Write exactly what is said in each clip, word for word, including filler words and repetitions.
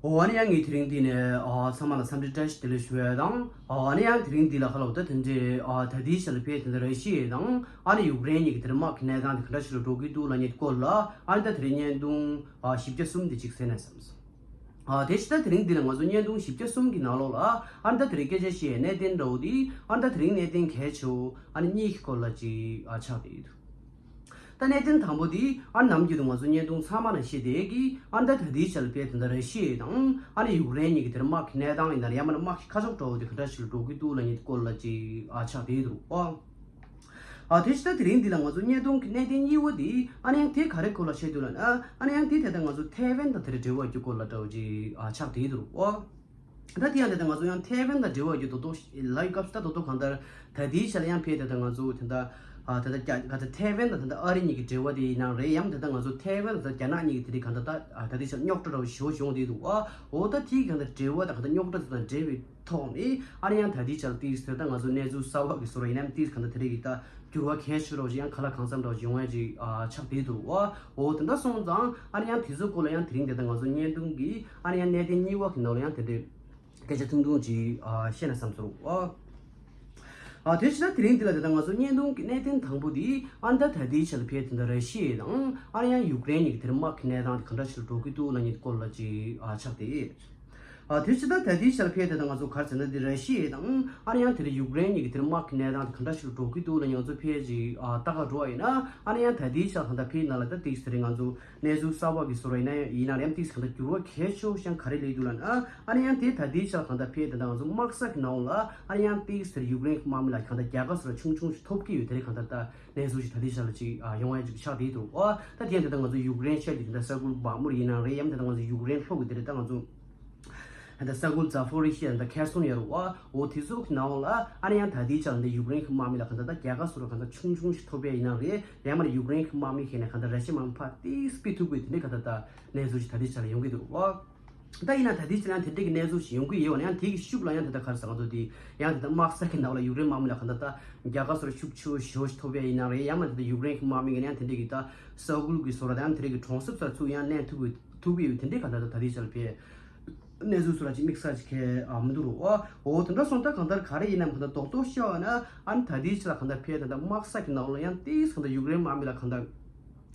ཨོ་ཨ་ནི་ཡང་ངས་དེ་རིང་འདི་ནས་ཨ་ཚང་མ་ལ་འཚམས་འདྲི་བཀྲ་ཤིས་བདེ་ལེགས་ཞུ་ཡ་དང་། ཨ་ཨ་ནི་ཡང་དེ་རིང་འདི་ལ་ཁ་ལོ་ད་དེ་འདྲའི་ཨ་ད་ལྟའི་ཆ་ལ་ཕེབས་དེ་འདྲ་ར་ཤི་ཡ་དང་ཨ་ནི་ཡུཀ་རེན་གཉིས་ཀྱི་དེ་འདྲ་དམག་གི་གནས་སྟངས་དེ་ག་འདྲ་ཞིག་ལ་འགྲོ་གི་འདུག་ལབ་མཁན་སྐོར་ལ་ཨ་ནི་ད་དེ་རིང་བརྙན་ཐུང་ཨ་བཞི་བརྒྱ་གསུམ་དེ་གཅིག་གསན་ན་བསམ་སོང་། ཨ་དེ་ཕྱི་ད་དེ་རིང་འདི་ལ་ང་ཚོ་བརྙན་ཐུང་བཞི་བརྒྱ་གསུམ་གྱི་ནང་ལོགས་ལ་ཨ་ནི་ད་དེ་རིང་སྐད་ཆ་བཤད་ཡའི་གནད་དོན་འདྲ་བོ་དེ་ཨ་ནི་ད་དེ་རིང་གནད་དོན་གལ་ཆེ་བོ་ཨ་ནི་གཉིས་ཀྱི་སྐོར་ལ་ཅིག་ཨ་ཆགས་བསྡད་ཡོད། ད་གནད་དོན་དང་པོ་དེ་ཨ་ནི་ནམ་རྒྱུན་དུ་ང་ཚོ་བརྙན་ཐུང་ཚང་མ་ནང་བཤད་བསྡད་ཀྱི་ཨ་ནི་ད་ད་ལྟའི་ཆ་ལ་ཕེབས་དེ་འདྲ་ར་ཤི་ཡ་དང་ཨ་ནི་ཡུཀ་རེན་གཉིས་ཀྱི་དེར་དམག་གི་གནས་སྟངས་ཡིན་ན་ཡང་མིན་ན་དམག་གི་ཁ་ཕྱོགས་འདྲ་བོ་དེ་ག་འདྲ་ཞིག་ལ་འགྲོ་གི་འདུག་ལབ་མཁན་སྐོར་ལ་ཅིག་ཨ་ཆགས་བསྡད་ཡོད་འདུག་ཨ། ཨ་དེ་ཕྱི་ད་དེ་རིང་འདི་ལ་ང་ཚོ་བརྙན་ཐུང་གི་གནད་དོན་གཉིས་པ་དེ་ཨ་ནི་ཡང་དེ་ག་རེ་སྐོར་ལ་བཤད་འདུག་ལབ་ན་ཨ་ནི་ཡང་དེ་ད་ལྟ་ང་ཚོ་ཐའེ་ཝན་དང་དེར་འབྲེལ་བ་ཡོད་རྒྱུ་སྐོར་ལ་འདྲ་བོ་ཅིག་ཨ་ཆགས་བསྡད་ཡོད་འདུག་ཨ། ད་དེ་ཡང་དེ་ལྟ་ང་ཚོ་ཡང་ཐའེ་ཝན་དང་འབྲེལ་བ་ཡོད་རྒྱུ་དོ་དོ་ལབ་ཡོད་སྐབས་སུ་ད་དོ་དོ་གང་ལྟར་ད་ལྟའི་ཆ་ལ་ཡང་ཕེབས་དེ་ལྟ་ང་ཚོ་དེ་ལྟ་ཨ་ད་ལྟ་རྒྱ་ག་ད་ཐའེ་ཝན་དང་དེ་ལྟ་ཨ་རི་གཉིས་ཀྱི་འབྲེལ་བ་དེ་ཡིན་ནའང་རེད། ཡང་དེ་ལྟ་ང་ཚོ་ཐའེ་ཝན་དང་རྒྱ་ནག་གཉིས་ཀྱི་དེ་རིགས་གང་ལྟར་ད་ཨ་ད་ལྟའི་ཆ་རྙོག་དྲ་འདྲ་བོ་ཞེ་པོ་བྱུང་བསྡད་འདུག་ཨ། འོ་ད་དེའི་གང་ལྟར་འབྲེལ་བ་དང་གང་ལྟར་རྙོག་དྲ་དེ་དང་འབྲེལ་བའི་ཐོག་ནས་ཨ་ནི་ཡང་ད་ལྟའི་ཆ་ལ་ཏིས་དེ་ལྟ་ང་ཚོ་གནས་ཚུལ་གསར་བ་གི་བཟོ་འདྲ་ཡིན་ནའང་ཏིས་གང་ལྟར་དེ་རིགས་ཀྱི་ད་འགྱུར་བ་གལ་ཆེ་རོགས་ཅིག་ཡང་ག་ལ་གང་འཚམ་འདྲ་བོ་ཅིག་ཡོང་ཡ་ཅིག་ཨ་ཆགས་བསྡད་འདུག་ཨ། འོ་དེ་འདྲ་སོང་ཙང་ཨ་ནི་ཡང་དེ་ཚོ་སྐོར་ལ་ཡང་དེ་རིང་དེ་ལྟ་ང་ཚོ་བརྙན་ཐུང་གི་ཨ་ནི་ཡང་གནད་དོན་གཉིས་པ་གི་ནང་ལ་ཡང་དེ་འདྲའི་སྐད་ཆ་ཐུང་ཐུང་ཅིག་ཨ་བཤད་ན་བསམ་སོང་། ཨ་ཨ་དེ་ཕྱི་ད་དེ་རིང་འདི་ལ་དེ་ལྟ་ང་ཚོ་བརྙན་ཐུང་གི་གནད་དོན་དང་པོ་དེ་ཨ་ནི་ད་ད་ལྟའི་ཆ་ལ་ཕེབས་དེ་འདྲ་ར་ཤི་ཡ་དང་ཨ་ནི་ཡང་ཡུཀ་རེན་གཉིས་ཀྱི་དེར་དམག་གི་གནས་སྟངས་དེ་ག་འདྲ་ཞིག་ལ་འགྲོ་གི་འདུག་ལབ་མཁན་སྐོར་ལ་ཅིག་ཨ་ཆགས་བསྡད་ཡོད། ཨ་དེ་ཕྱི་ད་ད་ལྟའི་ཆར་ཕེབས་དེ་ད་ང་ཚོ་ག་རེ་ཟེར་ན་དེ་ར་ཤི་ཡ་དང་ཨ་ནི་ཡང་དེ་རིང་ཡུཀ་རེན་གཉིས་ཀྱི་དེར་དམག་གི་གནས་སྟངས་དེ་ག་འདྲ་ཞིག་ལ་འགྲོ་གི་འདུག་ལབ་ང་ཚོ་ཕེབས་ཅིག་ཨ་ལྟ་ག་འགྲོ་བ་ཡིན་ན་ཨ་ནི་ཡང་ད་ལྟའི་ཆར་གང་ལྟར་ཕེབས་ནང་ལ་ད་ཏིག་ཟེར་ང་ཚོ་གནས་ཚུལ་གསར་བ་གི་བཟོ་འདྲ་ཡིན་ན་ཡང་ཡིན་ན་ཡང་ཏིག་གང་ལྟར་འགྱུར་བ་གལ་ཆེ་ཤོས་ག་རེ་སླེབས་འདུག་ལབ་ན་ཨ་ནི་ཡང་དེ་ད་ལྟའི་ཆར་གང་ལྟར་ཕེབས་དེ་ད་ང་ཚོ་དམག་ས་གི་ནང་ལ་ཨ་ནི་ཡང་ཏིག་ཟེར་ཡུཀ་རེན་གི་དམག་མི་ལ་གང་ལྟར་རྒྱལ་ཁ་བཟོ་འདྲ་ཆུང་ཆུང་ཞིག་ཐོབ་ཀྱི་ཡོད་དེ་རེད། གང་ལྟར་ད་གནས་ཚུལ་ཞིག་ད་ལྟའི་ཆར་ལ་ཅིག་ཡོང་ཡ་ཅིག་ཆགས་བསྡད་འདུག་ཨ་ད་དེ་ཡང་དེ་ད་ང་ཚོ་ཡུཀ་རེན་ཤར་གྱི་དེ་འདྲ་ས་ཁུལ་བག་མུར་ཡིན་ན་རེད། ཡང་དེ་ད་ང་ཚོ་ཡུཀ་རེན་ལྷོ་གི་དེ་རེད། ད་ང་ཚོ་ད་ས་ཁུལ་ཛ་ཕོ་རི་ཤི་ཡ་ད་ཁེར་སོང་ཡོད་རེད་བ། འོ་དེ་ཚོ་གི་ནང་ལ་ཨ་ནི་ཡང་ད་ལྟའི་ཆར་འདི་ཡུཀ་རེན་གི་དམག་མི་ལ་གང་ལྟར་ད་རྒྱལ་ཁ་བཟོ་འདྲ་གང་ལྟར་ཆུང་ཆུང་ཞིག་ཐོབ་ཡ་ཡིན་ན་རེད། ཡང་མིན་ན་ཡུཀ་རེན་གི་དམག་མི་ཁེ་ནས་གང་ལྟར་ར་ཤི་དམག་མི་ཕར་ཏིག་སྤི་ཐུབ་དགོས་དེ་འདྲའི་གང་ལྟར་ད་གནས་ཚུལ་ཞིག་ད་ལྟའི་ཆར་ལ་ཡོང་གི་འདུག་བ། ད་ཡིན་ན་ད་ལྟའི་ཆར་ཡང་དེ་འདྲའི་གི་གནས་ཚུལ་ཞིག་ཡོང་གི་ཡོད་བ་ན་ཡང་དེ་གི་ཤུགས་ལ་ཡང་དེ་ད་ག་རེ་ཟེར་ང་ཚོ་དེ་ཡང་དེ་ད་དམག་ས་གི་ནང་ལ་ཡུཀ་རེན་དམག་མི་ལ་གང་ལྟར་ད་རྒྱལ་ཁ་བཟོ་འདྲ་ཤུགས་ཆེ་བོ་ཞེ་པོ་ཞིག་ཐོབ་ཡ་ཡིན་ན་རེད། ཡང་མིན་ད་ཡུཀ་རེན་གི་དམག་མི་གི་ཡང་དེ་འདྲའི་གི་ད་ས་ཁུལ་གི་བཟོ་འདྲ་ད་ཡང་དེ་འདྲའི་གི་གྲོང་གསེབ་སར་ཚུར་ཡང་གནས་ཐུབ་གི་ཐུབ་གི་ཡོད་དེ་འདྲའི་གང་ལྟར་ད་ད་ལྟའི་ཆར་ཕེ་གནས་ཚུལ་སུ་ལ་ཅིག་དམིགས་བསལ་ཅིག་གལ་ཨ་མི་འདུག་རོ། འོ་དེ་འདྲ་སོང་ད་གང་ལྟར་ག་རེ་ཡིན་ནམ་གང་ལྟར་རྡོག་རྡོག་བཤད་པ་ན་ཨ་ནི་ད་ལྟའི་ཆ་ལ་གང་ལྟར་ཕེ་ད་ལྟ་དམག་ས་གི་ནང་ལ་ཡང་ཏིས་གང་ལྟར་ཡུཀ་རེན་དམག་མི་ལ་གང་ལྟར་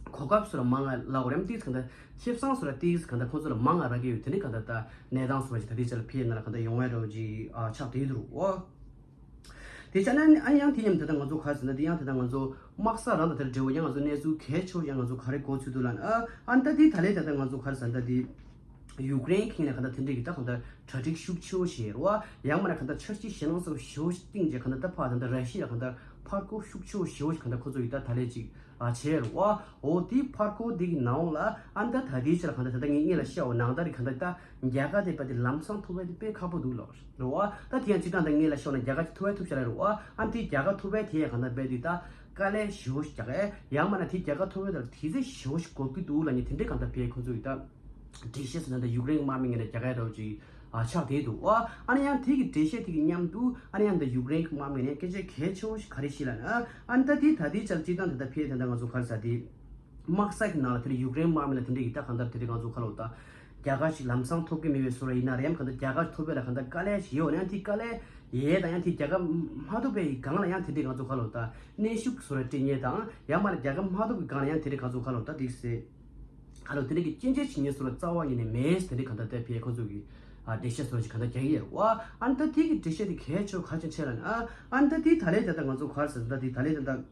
གོ་སྐབས་སུ་ལ་མང་ང་ལ་འོ་རེམ་ཏིས་གང་ལྟར་ཁེ་བཟང་སུ་ལ་ཏིས་གང་ལྟར་ཁོང་ཚོ་ལ་མང་ང་རག་གི་ཡོད། དེ་འདྲའི་གང་ལྟར་ད་གནས་སྟངས་སུ་ལ་ཅིག་ད་ལྟའི་ཆ་ལ་ཕེ་ན་ལ་གང་ལྟར་ཡོང་བའི་རོ་ཅིག་ཨ་ཆགས་བསྡད་འདུག་རོ། དེ་ཆ་ན་ཨ་ཡང་དེ་མཉམ་དེ་ལྟར་ང་ཚོ་ག་རེ་ཟེར་ན་དེ་ཡང་དེ་ལྟར་ང་ཚོ་དམག་ས་རང་དང་དེར་འབྲེལ་བ་ཡང་ང་ཚོ་གནས་ཚུལ་གལ་ཆེ་བ་ཡང་ང་ཚོ་ག་རེ་གོ་ཚུལ་འདུག་ལབ་ན་ཨ་ཨ་ད་དེ་ད་ལས་ད་ལྟ་ང་ཚོ་ག་རེ་ཟེར་ན་ད་དེ་ཡུཀ་རེན་ཁེངས་ནས་གང་ལྟར་དེ་འདྲའི་གི་ད་གང་ལྟར་གྲ་སྒྲིག་ཤུགས་ཆེ་བོ་བྱས་རེད་བ། ཡང་མིན་ན་གང་ལྟར་འཆར་གཞི་ཞེད་སྣང་ཚ་བོ་ཞེ་བོ་ཞིག་བཏིང་རྗེས་གང་ལྟར་ད་ཕར་ད་ལྟ་ར་ཤི་ཡ་གང་ལྟར་ཕར་རྒོལ་ཤུགས་ཆེ་བོ་ཞེ་བོ་ཞིག་གང་ལྟར་ཁོ་ཚོ་ཡི་ད་ད་ལས་ཅིག་ཨ་བྱས་རེད་བ། འོ་དེ་ཕར་རྒོལ་དེ་གི་ནང་ལ་ཨ་ད་ད་དེའི་ཆ་ལ་གང་ལྟར་ད་ལྟ་ངས་སྔོན་ལ་བཤད་པ་ནང་ལྟར་གང་ལྟར་ད། རྒྱལ་ཁ་དེ་པ་དེ་ལམ་སང་ཐོབ་པ་དེ་དཔེ་ཁག་པོ་འདུག་ལགས་རེད་བ། ད་དེ་ཡང་སྤྱིར་བཏང་དང་ངེད་ལ་ཤོག་ན་རྒྱལ་ཁ་ཅིག་ཐོབ་པའི་ཐུབ་བྱ་རེད་བ། ཨ་དེ་རྒྱལ་ཁ་ཐོབ་པའི་དེ་ཡང་གང་ལྟར་དཔེ་དེ་ད་དཀའ་ལས་ཞེ་པོ་ཞིག་རྒྱག་ཨེ་ཡང་མིན་ན་དེ་རྒྱལ་ཁ་ཐོབ་པའི་ད་དེ་ཚེ་ཞེ་པོ་ཞིག་དགོས་ཀྱི་འདུག་ལབ་ནས་དེ་འདྲའི་གང་ལྟར་དཔེ་ཁོང་ཚོ་ཡི་ད་འགྲེལ་བཤད་སུ་ད་ལྟ་ཡུཀ་རེན་དམག་མི་ངོས་ནས་རྒྱག་ཡ་འདྲ་བོ་ཅིག་ཨ་ཆགས་བསྡད་འདུག་བ། ཨ་ནི་ཡང་དེ་གི་འགྲེལ་བཤད་དེ་གི་མཉམ་དུ་ཨ་ནི་ཡང་ད་ཡུཀ་རེན་གི་དམག་མི་ངོས་ནས་སྐད་ཆ་གལ་ཆེ་བོ་ཞིག་ག་རེ་ཞིག་ལབ་ན་ཨ་ནི་ད་དེ་ད་དེ་ཆར་སྤྱིར་བཏང་ད་ལྟ་ཕེ་ད་ལྟ་ང་ཚོ་ག་རེ་ཟ་དེ། དམག་ས་གི་ནང་ལ་དེ་འདྲ་ཡུཀ་རེན་དམག་མི་ལ་དེ་འདྲ་ཡི་ད་གང་ལྟར་དེ་འདྲ་ང་ཚོ་ཁ་ལོ་ད་རྒྱལ་ཁ་ཞིག་ལམ་སང་ཐོབ་ཀྱི་མེད་པའི་བཟོ་འདྲ་ཡིན་ན་རེད། ཡང་གང་ལྟར་རྒྱལ་ཁ་ཐོབ་པའི་ལ་གང་ལྟར་དཀའ་ལས་ཞིག་ཡོད་ན་ཡང་དེ་དཀའ་ལས་ཡས་དང་ཡང་དེ་རྒྱལ་ཁ་མ་ཐོབ་པའི་སྒང་ལ་ཡང་དེ་འདྲ་ང་ཚོ་ཁ་ལོ་ད་གནོན་ཤུགས་བཟོ་འདྲ་སྤྲད་མཁན་དང་ཡང་མ་ལ་རྒྱལ་ཁ་མ་ཐོབ་ཀྱི་སྒང་ལ་ཡང་དེ་འདྲ་ང་ཚོ་ཁ་ལོ་ད་དེ་སེ་ཁ་ལོ་དེ་འདྲ་གི་སྐྱོན་བརྗོད་བྱེད་མཁན་བཟོ་འདྲ་རྩ་བ་ཉིད་ནས་མེད། དེ་འདྲ་གང་ལྟར་དེ་ཕེ་ཁོང་ཚོ་གི་ཨ་འགྲེལ་བཤད་བཟོ་འདྲ་ཞིག་གང་ལྟར་རྒྱག་གི་ཡོད་རེད་བ། ཨ་ནི་ད་དེ་གི་འགྲེལ་བཤད་དེ་གལ་ཆེ་བ་ག་ཅིག་བྱས་ལ་ནི་ཨ་ཨ་ནི་ད་དེ་ད་ལས་ད་ལྟ་ང་ཚོ་ག་རེ་ཟེར་ད་དེ་ད་ལས་ད་ལྟ།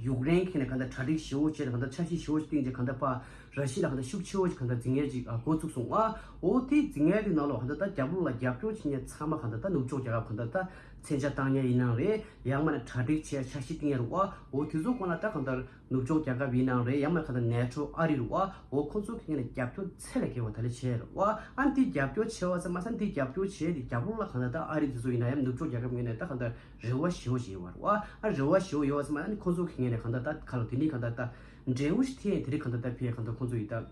ཡུཀ་རེན་ཁེ་ནས་གང་ལྟར་གྲ་སྒྲིག་ཞེ་པོ་བྱས་ནས་གང་ལྟར་འཆར་གཞི་ཞེ་པོ་ཞིག་བཏིང་རྗེས་གང་ལྟར་ཕར་ར་ཤི་ཡ་ལ་གང་ལྟར་ཤུགས་ཆེ་བོ་ཞིག་གང་ལྟར་འཛིང་ཡས་ཅིག་ཨ་འགོ་བཙུགས་སོང་ཨ། འོ་དེ་འཛིང་ཡས་དེ་ནང་ལོགས་གང་ལྟར་ད་རྒྱབ་ལོགས་ལ་རྒྱབ་སྐྱོར་བྱེད་མཁན་ཚང་མ་གང་ལྟར་ད་ནུབ་ཕྱོགས་རྒྱལ་ཁབ་གང་ལྟར་ད་མཚོན་ཆ་བཏང་མཁན་ཡིན་ནའང་རེད། ཡང་མིན་ན་གྲ་སྒྲིག་བྱས་འཆར་གཞི་བཏིང་ཡས་རེད་བ། འོ་དེ་ཚོ་སྐོར་ལ་ད་གང་ལྟར་ནུབ་ཕྱོགས་རྒྱལ་ཁབ་ཡིན་ནའང་རེད། ཡང་མིན་ན་གང་ལྟར་ནེ་ཊོ་ཨ་རི་རེད་བ། འོ་ཁོང་ཚོ་གི་ངོས་ནས་རྒྱབ་སྐྱོར་ཚད་ལས་བརྒལ་བ་ད་ལས་བྱས་རེད་བ། ཨ་ནི་དེ་རྒྱབ་སྐྱོར་བྱས་པ་ཙམ་མ་ཟད་དེ་རྒྱབ་སྐྱོར་བྱས་དེ་རྒྱབ་ལོགས་ལ་གང་ལྟར་ད་ཨ་རི་དེ་ཚོ་ཡིན་ན་ཡང་ནུབ་ཕྱོགས་རྒྱལ་ཁབ་ངོས་ནས་ད་གང་ལྟར། རེ་བ་ཞེ་པོ་ཞིག་ཡོད་པ་རེད་བ། ཨ་རེ་བ་ཞེ་པོ་ཡོད་པ་ཟེར་མ་ཨ་ནི་ཁོ་ཚོ་གི་ངོས་ནས་གང་ལྟར་ད་ཁ་ལོ་དེ་ནི་གང་ལྟར་ད་འབྲས་བུ་ཞིག་ཐེན་དེ་རིགས་གང་ལྟར་ད་ཕེ་གང་ལྟར་ཁོ་ཚོ་ཡི་ད་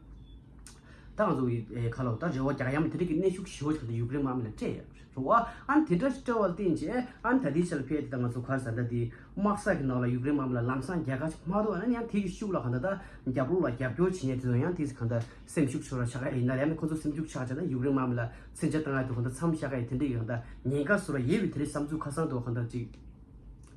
ད་ང་ཚོ་གི་ཨེ་ཁ་ལོ་ད་རེ་བ་རྒྱག་ཡ་མ་དེ་འདྲ་གི་གནོན་ཤུགས་ཞེ་པོ་ཅིག་ད་ཡུཀ་རེན་དམག་མི་ལ་སྤྲད་ཡོད་རེད་བ། ཨ་ནི་དེ་འདྲ་ཞིག་སྤྲད་པ་ལ་བརྟེན་བྱས་ཨ་ནི་ད་ལྟའི་ཆར་ལ་ཕེབས་དེ་ད་ང་ཚོ་ག་རེ་ཟེར་ད་དེ་དམག་ས་གི་ནང་ལ་ཡུཀ་རེན་དམག་མི་ལ་ལམ་སང་རྒྱལ་ཁ་ཅིག་མ་ཐོབ་ན་ཡང་དེ་གི་ཤུགས་ལ་ག་ད་ད་རྒྱབ་ལོགས་ལ་རྒྱབ་སྐྱོར་བྱེད་མཁན་དེ་ཚོ་ཡང་དེ་ག་ད་སེམས་ཤུགས་ཤོར་བ་ཆགས་ཀ་ཡིན་ན་ཡང་ནི་ཁོ་ཚོ་སེམས་ཤུགས་ཆག་བྱས་ན་ཡུཀ་རེན་དམག་མི་ལ་མཚོན་ཆ་བཏང་ཡ་དེ་ག་ད་མཚམས་བཞག་ཀ་ཡི་དེ་འདྲ་གི་ག་ད་ཉེན་ཁ་བཟོ་ར་ཡོད་པའི་དེ་རིང་བསམ་ཚུལ་ཁ་སང་དུ་ག་ད་ཅིག་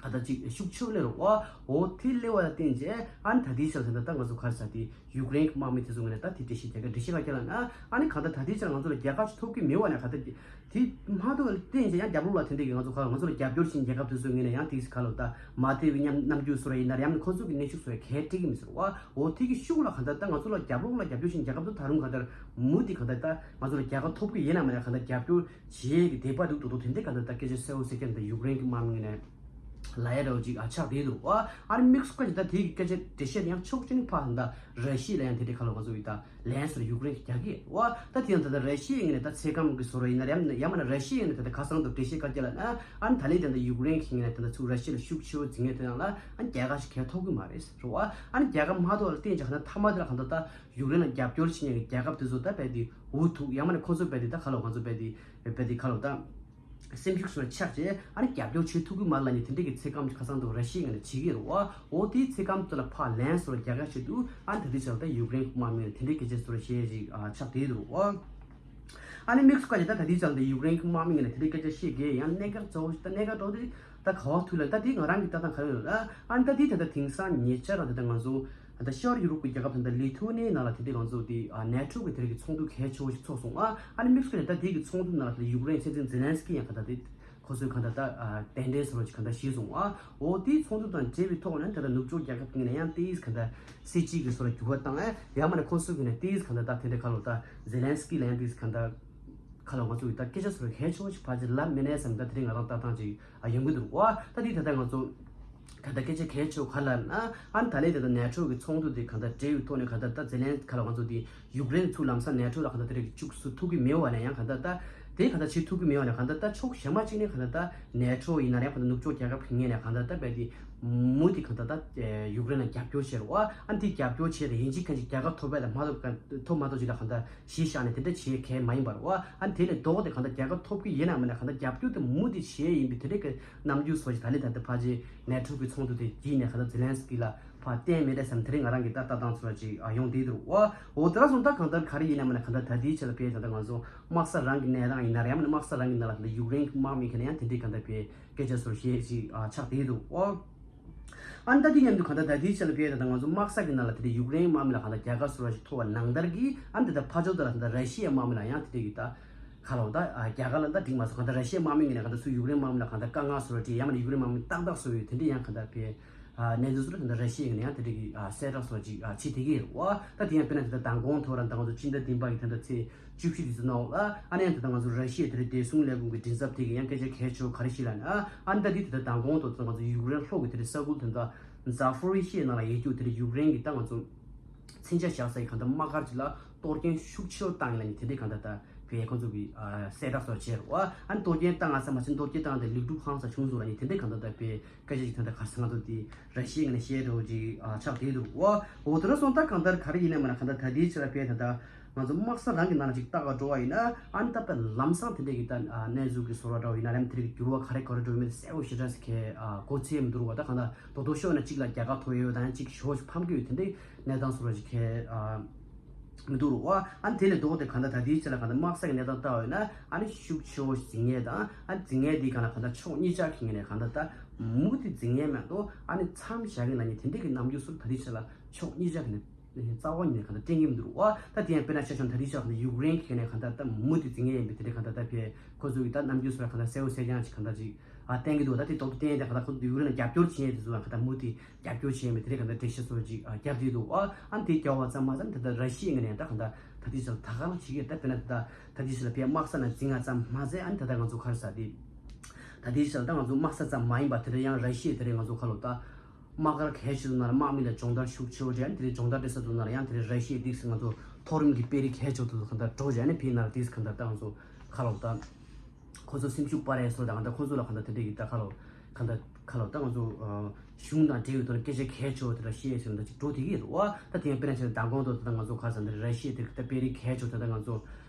ག་ད་ཅིག་ཤུགས་ཆེ་བ་སླེབས་རེད་བ། འོ་དེ་སླེབས་པ་ལ་བརྟེན་བྱས་ཨ་ནི་ད་དེའི་ཆར་ཟེར་ན་ད་ང་ཚོ་ག་རེ་ཟེར་དེ་ཡུཀ་རེན་གྱི་དམག་མི་དེ་ཚོ་ངོས་ནས་ད་དེ་འགྲེལ་བཤད་རྒྱག་ག་འགྲེལ་བཤད་ག་རྒྱག་ལབ་ན་ཨ་ནི་ག་ད་ད་དེའི་ཆར་ང་ཚོ་ལ་རྒྱལ་ཁ་ཞིག་ཐོབ་ཀྱི་མེད་བ་ན་ག་ད་དེ་མ་ཐོབ་པ་ལ་བརྟེན་བྱས་ཡང་རྒྱབ་ལོགས་ལ་དེ་འདྲ་གི་ང་ཚོ་ག་ང་ཚོ་ལ་རྒྱབ་སྐྱོར་བྱེད་རྒྱལ་ཁབ་དེ་ཚོ་ངོས་ནས་ཡང་དེ་ག་ལོ་ད་མ་བདེ་བའི་ཉམས་རྣམ་འགྱུར་བཟོ་ར་ཡིན་ན་ཡང་ནི་ཁོ་ཚོ་གི་གནོན་ཤུགས་བཟོ་ར་གས་སྤྲད་ཀྱི་མི་ཟེར་བ། འོ་དེ་གི་ཤུགས་ལ་ག་ད་ད་ང་ཚོ་ལ་རྒྱབ་ལོགས་ལ་རྒྱབ་སྐྱོར་བྱེད་རྒྱལ་ཁབ་དེ་ད་རུང་ག་ད་མུ་མཐུད་ག་ད་ད་ང་ཚོ་ལ་རྒྱལ་ཁ་ཐོབ་ཀྱི་ཡིན་ན་མ་ན་ག་ད་རྒྱབ་སྐྱོར་བྱེད་ཀྱི་དད་པ་འདུག་དོ་དོ་དེ་འདྲ་ག་ད་ད་སྐད་ཆ་གསལ་བོ་གསལ་རྐྱང་ད་ཡུཀ་རེན་གྱི་དམག་མི་ངོས་ནས་ལ་ཡ་རོ་ཅིག་ཨ་ཆགས་བསྡད་འདུག་ཨ། ཨ་ནི་དམིགས་སུ་བཀར་ཅིག་ད་དེའི་སྐད་ཆ་འགྲེལ་བཤད་ཡང་ཕྱོགས་གཅིག་ནས་ཕར་ད་ར་ཤི་ཡ་ལ་ཡང་དེ་འདྲའི་ཁ་ལོ་ང་ཚོ་ཡི་ད་ལན་སོར་ཡུཀ་རེན་གྱི་རྒྱག་གི་ཨ། ད་དེ་ཡང་ད་ལྟ་ར་ཤི་ཡའི་ངོས་ནས་ད་ཚེ་སྐམ་གྱི་བཟོ་རོ་ཡིན་ན་ཡང་ཡང་མིན་ན་ར་ཤི་ཡའི་ངོས་ནས་ད་ལྟ་ཁ་སང་དུ་འགྲེལ་བཤད་བཀར་རྒྱ་ལ་ན་ཨ་ནི་ད་ལན་དེ་ད་ཡུཀ་རེན་གྱི་ངོས་ནས་ད་ལྟ་ཚུར་ར་ཤི་ཡ་ལ་ཤུགས་ཆེ་བོ་འཛིང་ངེས་དེ་ནང་ལ་ཨ་ནི་རྒྱལ་ཁ་ཞིག་གས་ཐོབ་གི་མ་རེད་རོ་ཨ། ཨ་ནི་རྒྱལ་ཁ་མ་ཐོབ་ལ་བརྟེན་ཅིག་ག་ད་མཐའ་མ་དེ་ལ་ག་ད་ད་ཡུཀ་རེན་ལ་རྒྱབ་སྐྱོར་བྱེད་མཁན་གྱི་རྒྱལ་ཁབ་དེ་ཚོ་ད་རྦད་དེ་འུ་ཐུག་ཡང་མིན་ན་ཁོ་ཚོ་རྦད་དེ་ད་ཁ་ལོ་ང་ཚོ་རྦད་དེ་རྦད་དེ་ཁ་ལོ་ད། སེམས་ཤུགས་སོར་ཆག་བྱས་ཨ་ནི་རྒྱབ་སྐྱོར་བྱེད་ཐུབ་ཀྱི་མ་རེད་ལབ་ནས་དེ་འདྲས་ཀྱི་ཚིག་སྐམ་ཁ་སང་དུ་ར་ཤི་ཡའི་ངོས་ནས་བྱེད་ཀྱི་རེད་བ། འོ་དེའི་ཚིག་སྐམ་དེ་ལ་ཕར་ལན་སོར་རྒྱག་ཡ་བྱེད་དུས་ཨ་ནི་ད་དེ་ཆར་ད་ཡུཀ་རེན་དམག་མིས་དེ་འདྲས་སྐད་ཆ་སོར་བཤད་ཅིག་ཨ་ཆགས་བསྡད་འདུག་བ། ཨ་ནི་དམིགས་སུ་བཀར་ནས་ད་ད་དེ་ཆར་ད་ཡུཀ་རེན་གྱི་དམག་མི་ངོས་ནས་དེ་འདྲས་སྐད་ཆ་བཤད་གི་ཡང་གནད་འགག་གཙོ་བོ་ཞིག་ད་གནད་འགག་གཙོ་བོ་དེ་ད་ག་བ་ཐུག་ལ་ད་དེ་ང་རང་གི་ལྟ་སྟངས་ག་རེ་ཡོད་ལ་ཨ་ནི་ད་དེ་ད་ད་དེང་སང་ཉེ་ཆར་རང་ད་ད་ང་ཚོ། ད་ཤར་ཡུ་རོབ་ཀྱི་རྒྱལ་ཁབ་དང་ད་ལི་ཐུ་ནི་ནང་ལ་དེ་འདྲའི་ང་ཚོ་དེ་ནེ་ཊོ་གི་དེ་རིགས་ཀྱི་ཚོགས་འདུ་གལ་ཆེ་བོ་ཞིག་ཚོགས་སོང་ཨ། ཨ་ནི་དམིགས་བསལ་ནས་ད་དེ་གི་ཚོགས་འདུ་ནང་ལ་ད་ཡུཀ་རེན་སྲིད་འཛིན་ཛེ་ལན་སི་ཀི་ཡང་ག་ད་དེ་ཁོ་ཚོའི་ག་ད་ད་གདན་འདྲེན་སོགས་ཀྱི་ག་ད་ཞུས་སོང་ཨ། འོ་དེའི་ཚོགས་འདུ་དང་འབྲེལ་བའི་ཐོག་ནས་ད་ད་ནུབ་ཕྱོགས་རྒྱལ་ཁབ་ཀྱི་ནས་ཡང་དེའི་ག་ད་སྲིད་སྤྱི་གི་སོགས་ལ་འགྱུར་བ་བཏང་ཨ། ཡང་མ་ནས་ཁོ་ཚོ་གི་ནས་དེའི་ག་ད་ད་དེ་འདྲའི་ཁ་ལོ་ད་ཛེ་ལན་སི་ཀི་ལ་ཡང་དེའི་ག་ད། ཁ་ལ་ང་ཚོ་ཡི་ད་སྐད་ཆ་ཚོར་གལ་ཆེ་བོ་ཞིག་ཕལ་ཆེར་ལབ་མེད་ནའི་བསམ་ད་དེ་རིང་ང་རང་ལྟ་སྟངས་ཅིག་ཨ་ཡོང་གི་འདུག་བ། ད་དེ་ད་ལྟ་ང་ཚོ་ག་ད་སྐད་ཆ་གལ་ཆེ་བོ་ག་ལབ་ན་ཨ་ནི་ད་ལས་དེ་ད་ནེ་ཊོ་གི་ཚོགས་འདུ་དེ་ག་ད་འབྲེལ་ཡོད་ཐོག་ནས་ག་ད་ད་ཛེ་ལན་ཁ་ལ་ང་ཚོ་དེ་ཡུཀ་རེན་ཚུར་ལམ་སང་ནེ་ཊོ་ལ་ག་ད་དེ་རིགས་བཅུག་སུ་ཐུབ་ཀྱི་མེད་བ་ནས་ཡང་ག་ད་ད་དེ་ག་ད་བྱེད་ཐུབ་ཀྱི་མེད་བ་ནས་ག་ད་ད་ཕྱོགས་གཞན་མ་གཅིག་ནས་ག་ད་ད་ནེ་ཊོ་ཡིན་ན་ཡང་ག་ད་ནུབ་ཕྱོགས་རྒྱལ་ཁབ་ཀྱི་ངོས་ནས་ག་ད་ད་རྦད་དེ་མུ་མཐུད་ག་ད་ད་ཡུཀ་རེན་ལ་རྒྱབ་སྐྱོར་བྱེད་རོགས་ཨ། ཨ་ནི་དེ་རྒྱབ་སྐྱོར་བྱེད་དེ་ཡིན་གཅིག་མིན་གཅིག་རྒྱལ་ཁ་ཐོབ་པ་དང་མ་ཐོབ་ཐོབ་མ་ཐོབ་ཅིག་ལ་ག་ད། གཞི་བཞག་ནས་དེ་འདྲ་བྱེད་མཁན་མ་ཡིན་པར་བ། ཨ་ནི་དེ་ལས་ལྡོག་སྟེ་གང་ལྟར་རྒྱལ་ཁ་ཐོབ་ཀྱི་ཡིན་ནམ་མིན་ན་གང་ལྟར་རྒྱབ་སྐྱོར་དེ་མུ་མཐུད་བྱས་ཡིན་པའི་དེ་འདྲའི་གི་རྣམ་འགྱུར་སོགས་ཀྱི་ད་ལས་ད་ལྟ་ཕལ་ཆེར་ནེ་ཊོ་གི་ཚོགས་འདུ་དེ་བརྒྱུད་ནས་གང་ལྟར་ཛེ་ལན་སི་ཀི་ལ་ཕར་བསྟན་མེད་དེ་བསམ་དེ་རིང་ང་རང་གི་ད་ལྟ་སྟངས་ཚོ་ཅིག་ཨ་ཡོང་བསྡད་འདུག་བ། འོ་དེ་ར་སོང་ད་གང་ལྟར་ག་རེ་ཡིན་ནམ་མིན་ན་གང་ལྟར་ད་ལྟའི་ཆ་ལ་ཕེབས་ད་ལྟ་ང་ཚོ་དམག་ས་རང་གི་གནས་སྟངས་ཡིན་ན་རེད་ཡང་མིན་ན་དམག་ས་རང་གི་ནང་ལ་ད་ལྟ་ཡུཀ་རེན་གི་དམག་མི་གི་ནས་ཡང་དེ་འདྲའི་གང་ལྟར་ཕེབས་སྐད་ཆ་ཚོར་བཤད་ཅིག་ཨ་ཆགས་བསྡད་འདུག་བ། ཨ་ནི་ད་དེ་མཉམ་དུ་གང་ལྟར་ད་ལྟའི་ཆ་ལ་ཕེབས་ད་ལྟ་ང་ཚོ་དམག་ས་གི་ནང་ལ་དེ་འདྲའི་ཡུཀ་རེན་དམག་མི་ལ་གང་ལྟར་རྒྱལ་ཁ་ཟེར་བ་ཞིག་ཐོབ་པ་ནང་ལྟར་གྱི་ཨ་ནི་ད་ལྟ་ཕར་ཕྱོགས་དེ་ལ་གང་ལྟར་ར་ཤི་ཡའི་དམག་མི་ལ་ཡང་དེ་འདྲའི་གི་ད་ག་ལ་བ་ད་རྒྱལ་ཁ་ལ་ད་འགྲིག་མ་སོང་གང་ལྟར་ར་ཤི་ཡའི་དམག་མི་ངོས་ནས་གང་ལྟར་ཚུར་ཡུཀ་རེན་དམག་མི་ལ་གང་ལྟར་དཀའ་ངལ་བཟོ་བ་ཅིག་ཡང་མིན་ན་ཡུཀ་རེན་དམག་མི་ཏག་ཏག་བཟོ་བའི་དེ་འདྲའི་ཡང་གང་ལྟར་ཕེབས་གནས་ཚུལ་ཚོ་ལ་གང་ལྟར་ར་ཤི་ཡའི་ངོས་ནས་ཡང་དེ་འདྲའི་གི་གསལ་བསྒྲགས་སོགས་ཅིག་བྱེད་བསྡད་ཀྱི་རེད་བ། ད་དེ་ཡང་དཔེར་ན་དེ་ལྟར་མདང་དགོང་ཐོག་ར་ད་ང་ཚོ་སྤྱི་ཟླ་བདུན་པ་གི་ད་ལྟ་ཚེས་བཅུ་བཞི་དེ་ཚོ་ནང་ལ་ཨ་ནི་ཡང་དེ་ལྟར་ང་ཚོ་ར་ཤི་ཡའི་དེ་རིང་བདེ་སྲུང་ལས་ཁུངས་ཀྱི་མགྲིན་ཚབ་དེ་གིས་ཡང་སྐད་ཆ་གལ་ཆེ་བོ་ག་རེ་ཞིག་ལབ་ན་ཨ་ནི་ད་དེ་དེ་ལྟར་མདང་དགོང་ཐོག་ད་ང་ཚོ་ཡུཀ་རེན་ལྷོ་གི་དེ་རིང་ས་ཁུལ་དེ་ལྟར་ཛ་ཕོ་རི་ཤི་ཡའི་ནང་ལ་ཡོད་རྒྱུ་དེ་རིང་ཡུཀ་རེན་གྱི་ད་ང་ཚོ་མཚོན་ཆ་བཞག་ས་ཡི་གང་ལྟར་དམག་སྒར་ཅིག་ལ་གཏོར་སྐྱོན་ཤུགས་ཆེ་བོ་བཏང་ཡིན་ལབ་ནས་དེ་འདྲའི་གང་ལྟར་ད་བས་ཁོང་ཚོ་གི་གསལ་བསྒྲགས་སོགས་བྱས་རེད་བ། ཨ་ནི་གཏོར་སྐྱོན་བཏང་ང་ས་མ་ཕྱིན་གཏོར་སྐྱོན་བཏང་སྟེ་ལེགས་གྲུབ་ཧང་སང་བྱུང་སོང་ལབ་ནས་དེ་འདྲའི་གང་ལྟར་ད་བས་སྐད་ཆ་ཅིག་ད་ལྟ་ག་རེ་ཟེར་ང་ཚོ་དེ་ར་ཤི་ཡའི་ངོས་ནས་བཤད་འགྲོ་ཅིག་ཆགས་བསྡད་འདུག་བ། འོ་དེ་འདྲ་སོང་ད་གང་ལྟར་ག་རེ་ཡིན་ན་མིན་ན་གང་ལྟར་ད་ལྟའི་ཆ་ལ་བས་ད་ལྟ། ང་ཚོ་དམག་ས་རང་གི་ནང་ལ་ཅིག་ལྟ་ག་འགྲོ་བ་ཡིན་ན་ཨ་ནི་ད་དཔེ་ལམ་སང་དེ་འདྲས་ཀྱི་ད་གནས་ཚུལ་གྱི་བཟོ་འདྲ་འདྲ་བོ་ཡིན་ན་ལམ་དེ་རིགས་འགྱུར་བ་ག་རེ་ག་རེ་འགྲོ་ཡོད་མེད་གསལ་བོ་ཞེ་དྲག་ཟེར་མཁན་གོ་ཚད་མི་འདུག་རུང་བ། ད་གང་ལྟར་རྡོག་རྡོག་ཤོར་ན་གཅིག་ལ་རྒྱལ་ཁ་ཐོབ་ཡོད་དང་གཅིག་ཞོ་ཞིག་ཕམ་གྱི་ཡོད་དེ་འདྲས་གནས་སྟངས་བཟོ་འདྲ་ཅིག་གས་མི་འདུག་རུང་བ། ཨ་ནི་དེ་ལས་ལྡོག་སྟེ་གང་ལྟར་ད་ལྟའི་ཆ་ལ་གང་ལྟར་དམག་ས་ཀྱི་གནས་སྟངས་ལྟ་བ་ཡིན་ན་ཨ་ནི་ཤུགས་ཆེ་བོ་ཞིག་འཛིང་ཡས་དང་ཨ་ནི་འཛིང་ཡས་དེའི་སྒང་ལ་གང་ལྟར་ཕྱོགས་གཉིས་ཆ་གི་ངོས་ནས་གང་ལྟར་ད་མུ་མཐུད་འཛིང་ཡས་མེད་དོ་ཨ་ནི་མཚམས་བཞག་གི་ལབ་མཁན་དེ་འདྲས་ཀྱི་རྣམ་འགྱུར་ཚོ་ད་ལྟའི་ཆ་ལ་ཕྱོགས་གཉིས་ཆ་གི་ནས། རྩ་བ་ཉིད་ནས་གང་ལྟར་བསྟན་གྱི་མི་འདུག་རུང་བ། ད་དེ་ཡང་དཔེར་ན་ཆ་བཞག་ན་ད་ལྟའི་ཆ་ལ་ཡུཀ་རེན་གྱི་ནས་གང་ལྟར་ད་མུ་མཐུད་འཛིང་ངེས་ཡིན་པའི་དེ་འདྲའི་གང་ལྟར་ད་ཕེ་ཁོ་ཚོ་གི་ད་རྣམ་འགྱུར་སོགས་ལ་གང་ལྟར་གསལ་བོ་གསལ་རྐྱང་ཅིག་གང་ལྟར་ཅིག་ཨ་བསྟན་གྱི་འདུག་ད་དེ་ཏོག་ཏོ་བསྟན་ཡས་ད་གང་ལྟར་ཁོ་ཚོ་ཡུཀ་རེན་ལ་རྒྱབ་སྐྱོར་བྱེད་ཡས་དེ་ཚོ་ལ་གང་ལྟར་མུ་མཐུད་རྒྱབ་སྐྱོར་བྱེད་ཡས་མི་དེ་འདྲའི་གང་ལྟར་འགྲེལ་བཤད་སོགས་ཅིག་ཨ་བརྒྱབ་བསྡད་འདུག་ཨ་ཨ་ནི་དེ་རྒྱབ་པ་ཙམ་མ་ཟད་ད་ལྟ་ར་ཤི་ཡའི་ངོས་ནས་ད་གང་ལྟར་ད་ལྟའི་ཆ་ལ་ད་ག་རང་བྱེད་ཀྱི་ཡོད། ད་དཔེར་ན་ད་ད་ལྟའི་ཆ་ལ་ཕེ་དམག་ས་ནང་འཛིང་ཡས་ཙམ་མ་ཟད་ཨ་ནི་ད་ལྟ་ང་ཚོ་ག་རེ་ཟེར་དེ་ད་ལྟའི་ཆ་ལ་ད་ང་ཚོ་དམག་ས་ཙམ་མ་ཡིན་པ་དེ་འདྲ་ཡང་ར་ཤི་ཡ་དེ་འདྲའི་ང་ཚོ་ཁ་ལོ་ད། དམག་སྒར་གལ་ཆེ་ཚོ་ནང་ལ་དམག་མི་ལ་སྦྱོང་བརྡར་ཤུགས་ཆེ་བོ་རེད། ཨ་ནི་དེ་རིང་སྦྱོང་བརྡར་སྤྲད་ས་ཚོ་ནང་ལ་ཡང་དེ་རིང་ར་ཤི་ཡའི་ཏིག་སི་ང་ཚོ་མཐོ་རིམ་གྱི་དཔོན་རིགས་གལ་ཆེ་ཚོ་གང་ལྟར་འགྲོ་བྱས་ཨ་ནི་ཕི་ནང་ལ་ཏིག་སི་གང་ལྟར་ད་ང་ཚོ་ཁ་ལོ་ད་ཁོ་ཚོ་སེམས་ཤུགས་སྤར་ཡས་སོ་ད་གང་ལྟར་ཁོ་ཚོ་ལ་གང་ལྟར་དེ་འདྲའི་གི་ད་ཁ་ལོ་གང་ལྟར་ ཁ་ལོ་ད་ང་ཚོ་གཞུང་དང་འབྲེལ་ཡོད་ཐོག་ནས་སྐད་ཆ་གལ་ཆེ་བ་དེ་ར་ཤི་ཡ་ཟེར་ན་ད་ཅིག་འགྲོ་བསྡད་ཀྱི་ཡོད་རེད་བ། ད་དེ་ཡང་དཔེར་ན་ཆ་ལ་མདང་དགོང་དུ་ད་ང་ཚོ་ག་ཟེར་ན་ར་ཤི་ཡ་དེ་ད་དཔེ་རིགས་གལ་ཆེ་བ་ད་ང་ཚོ་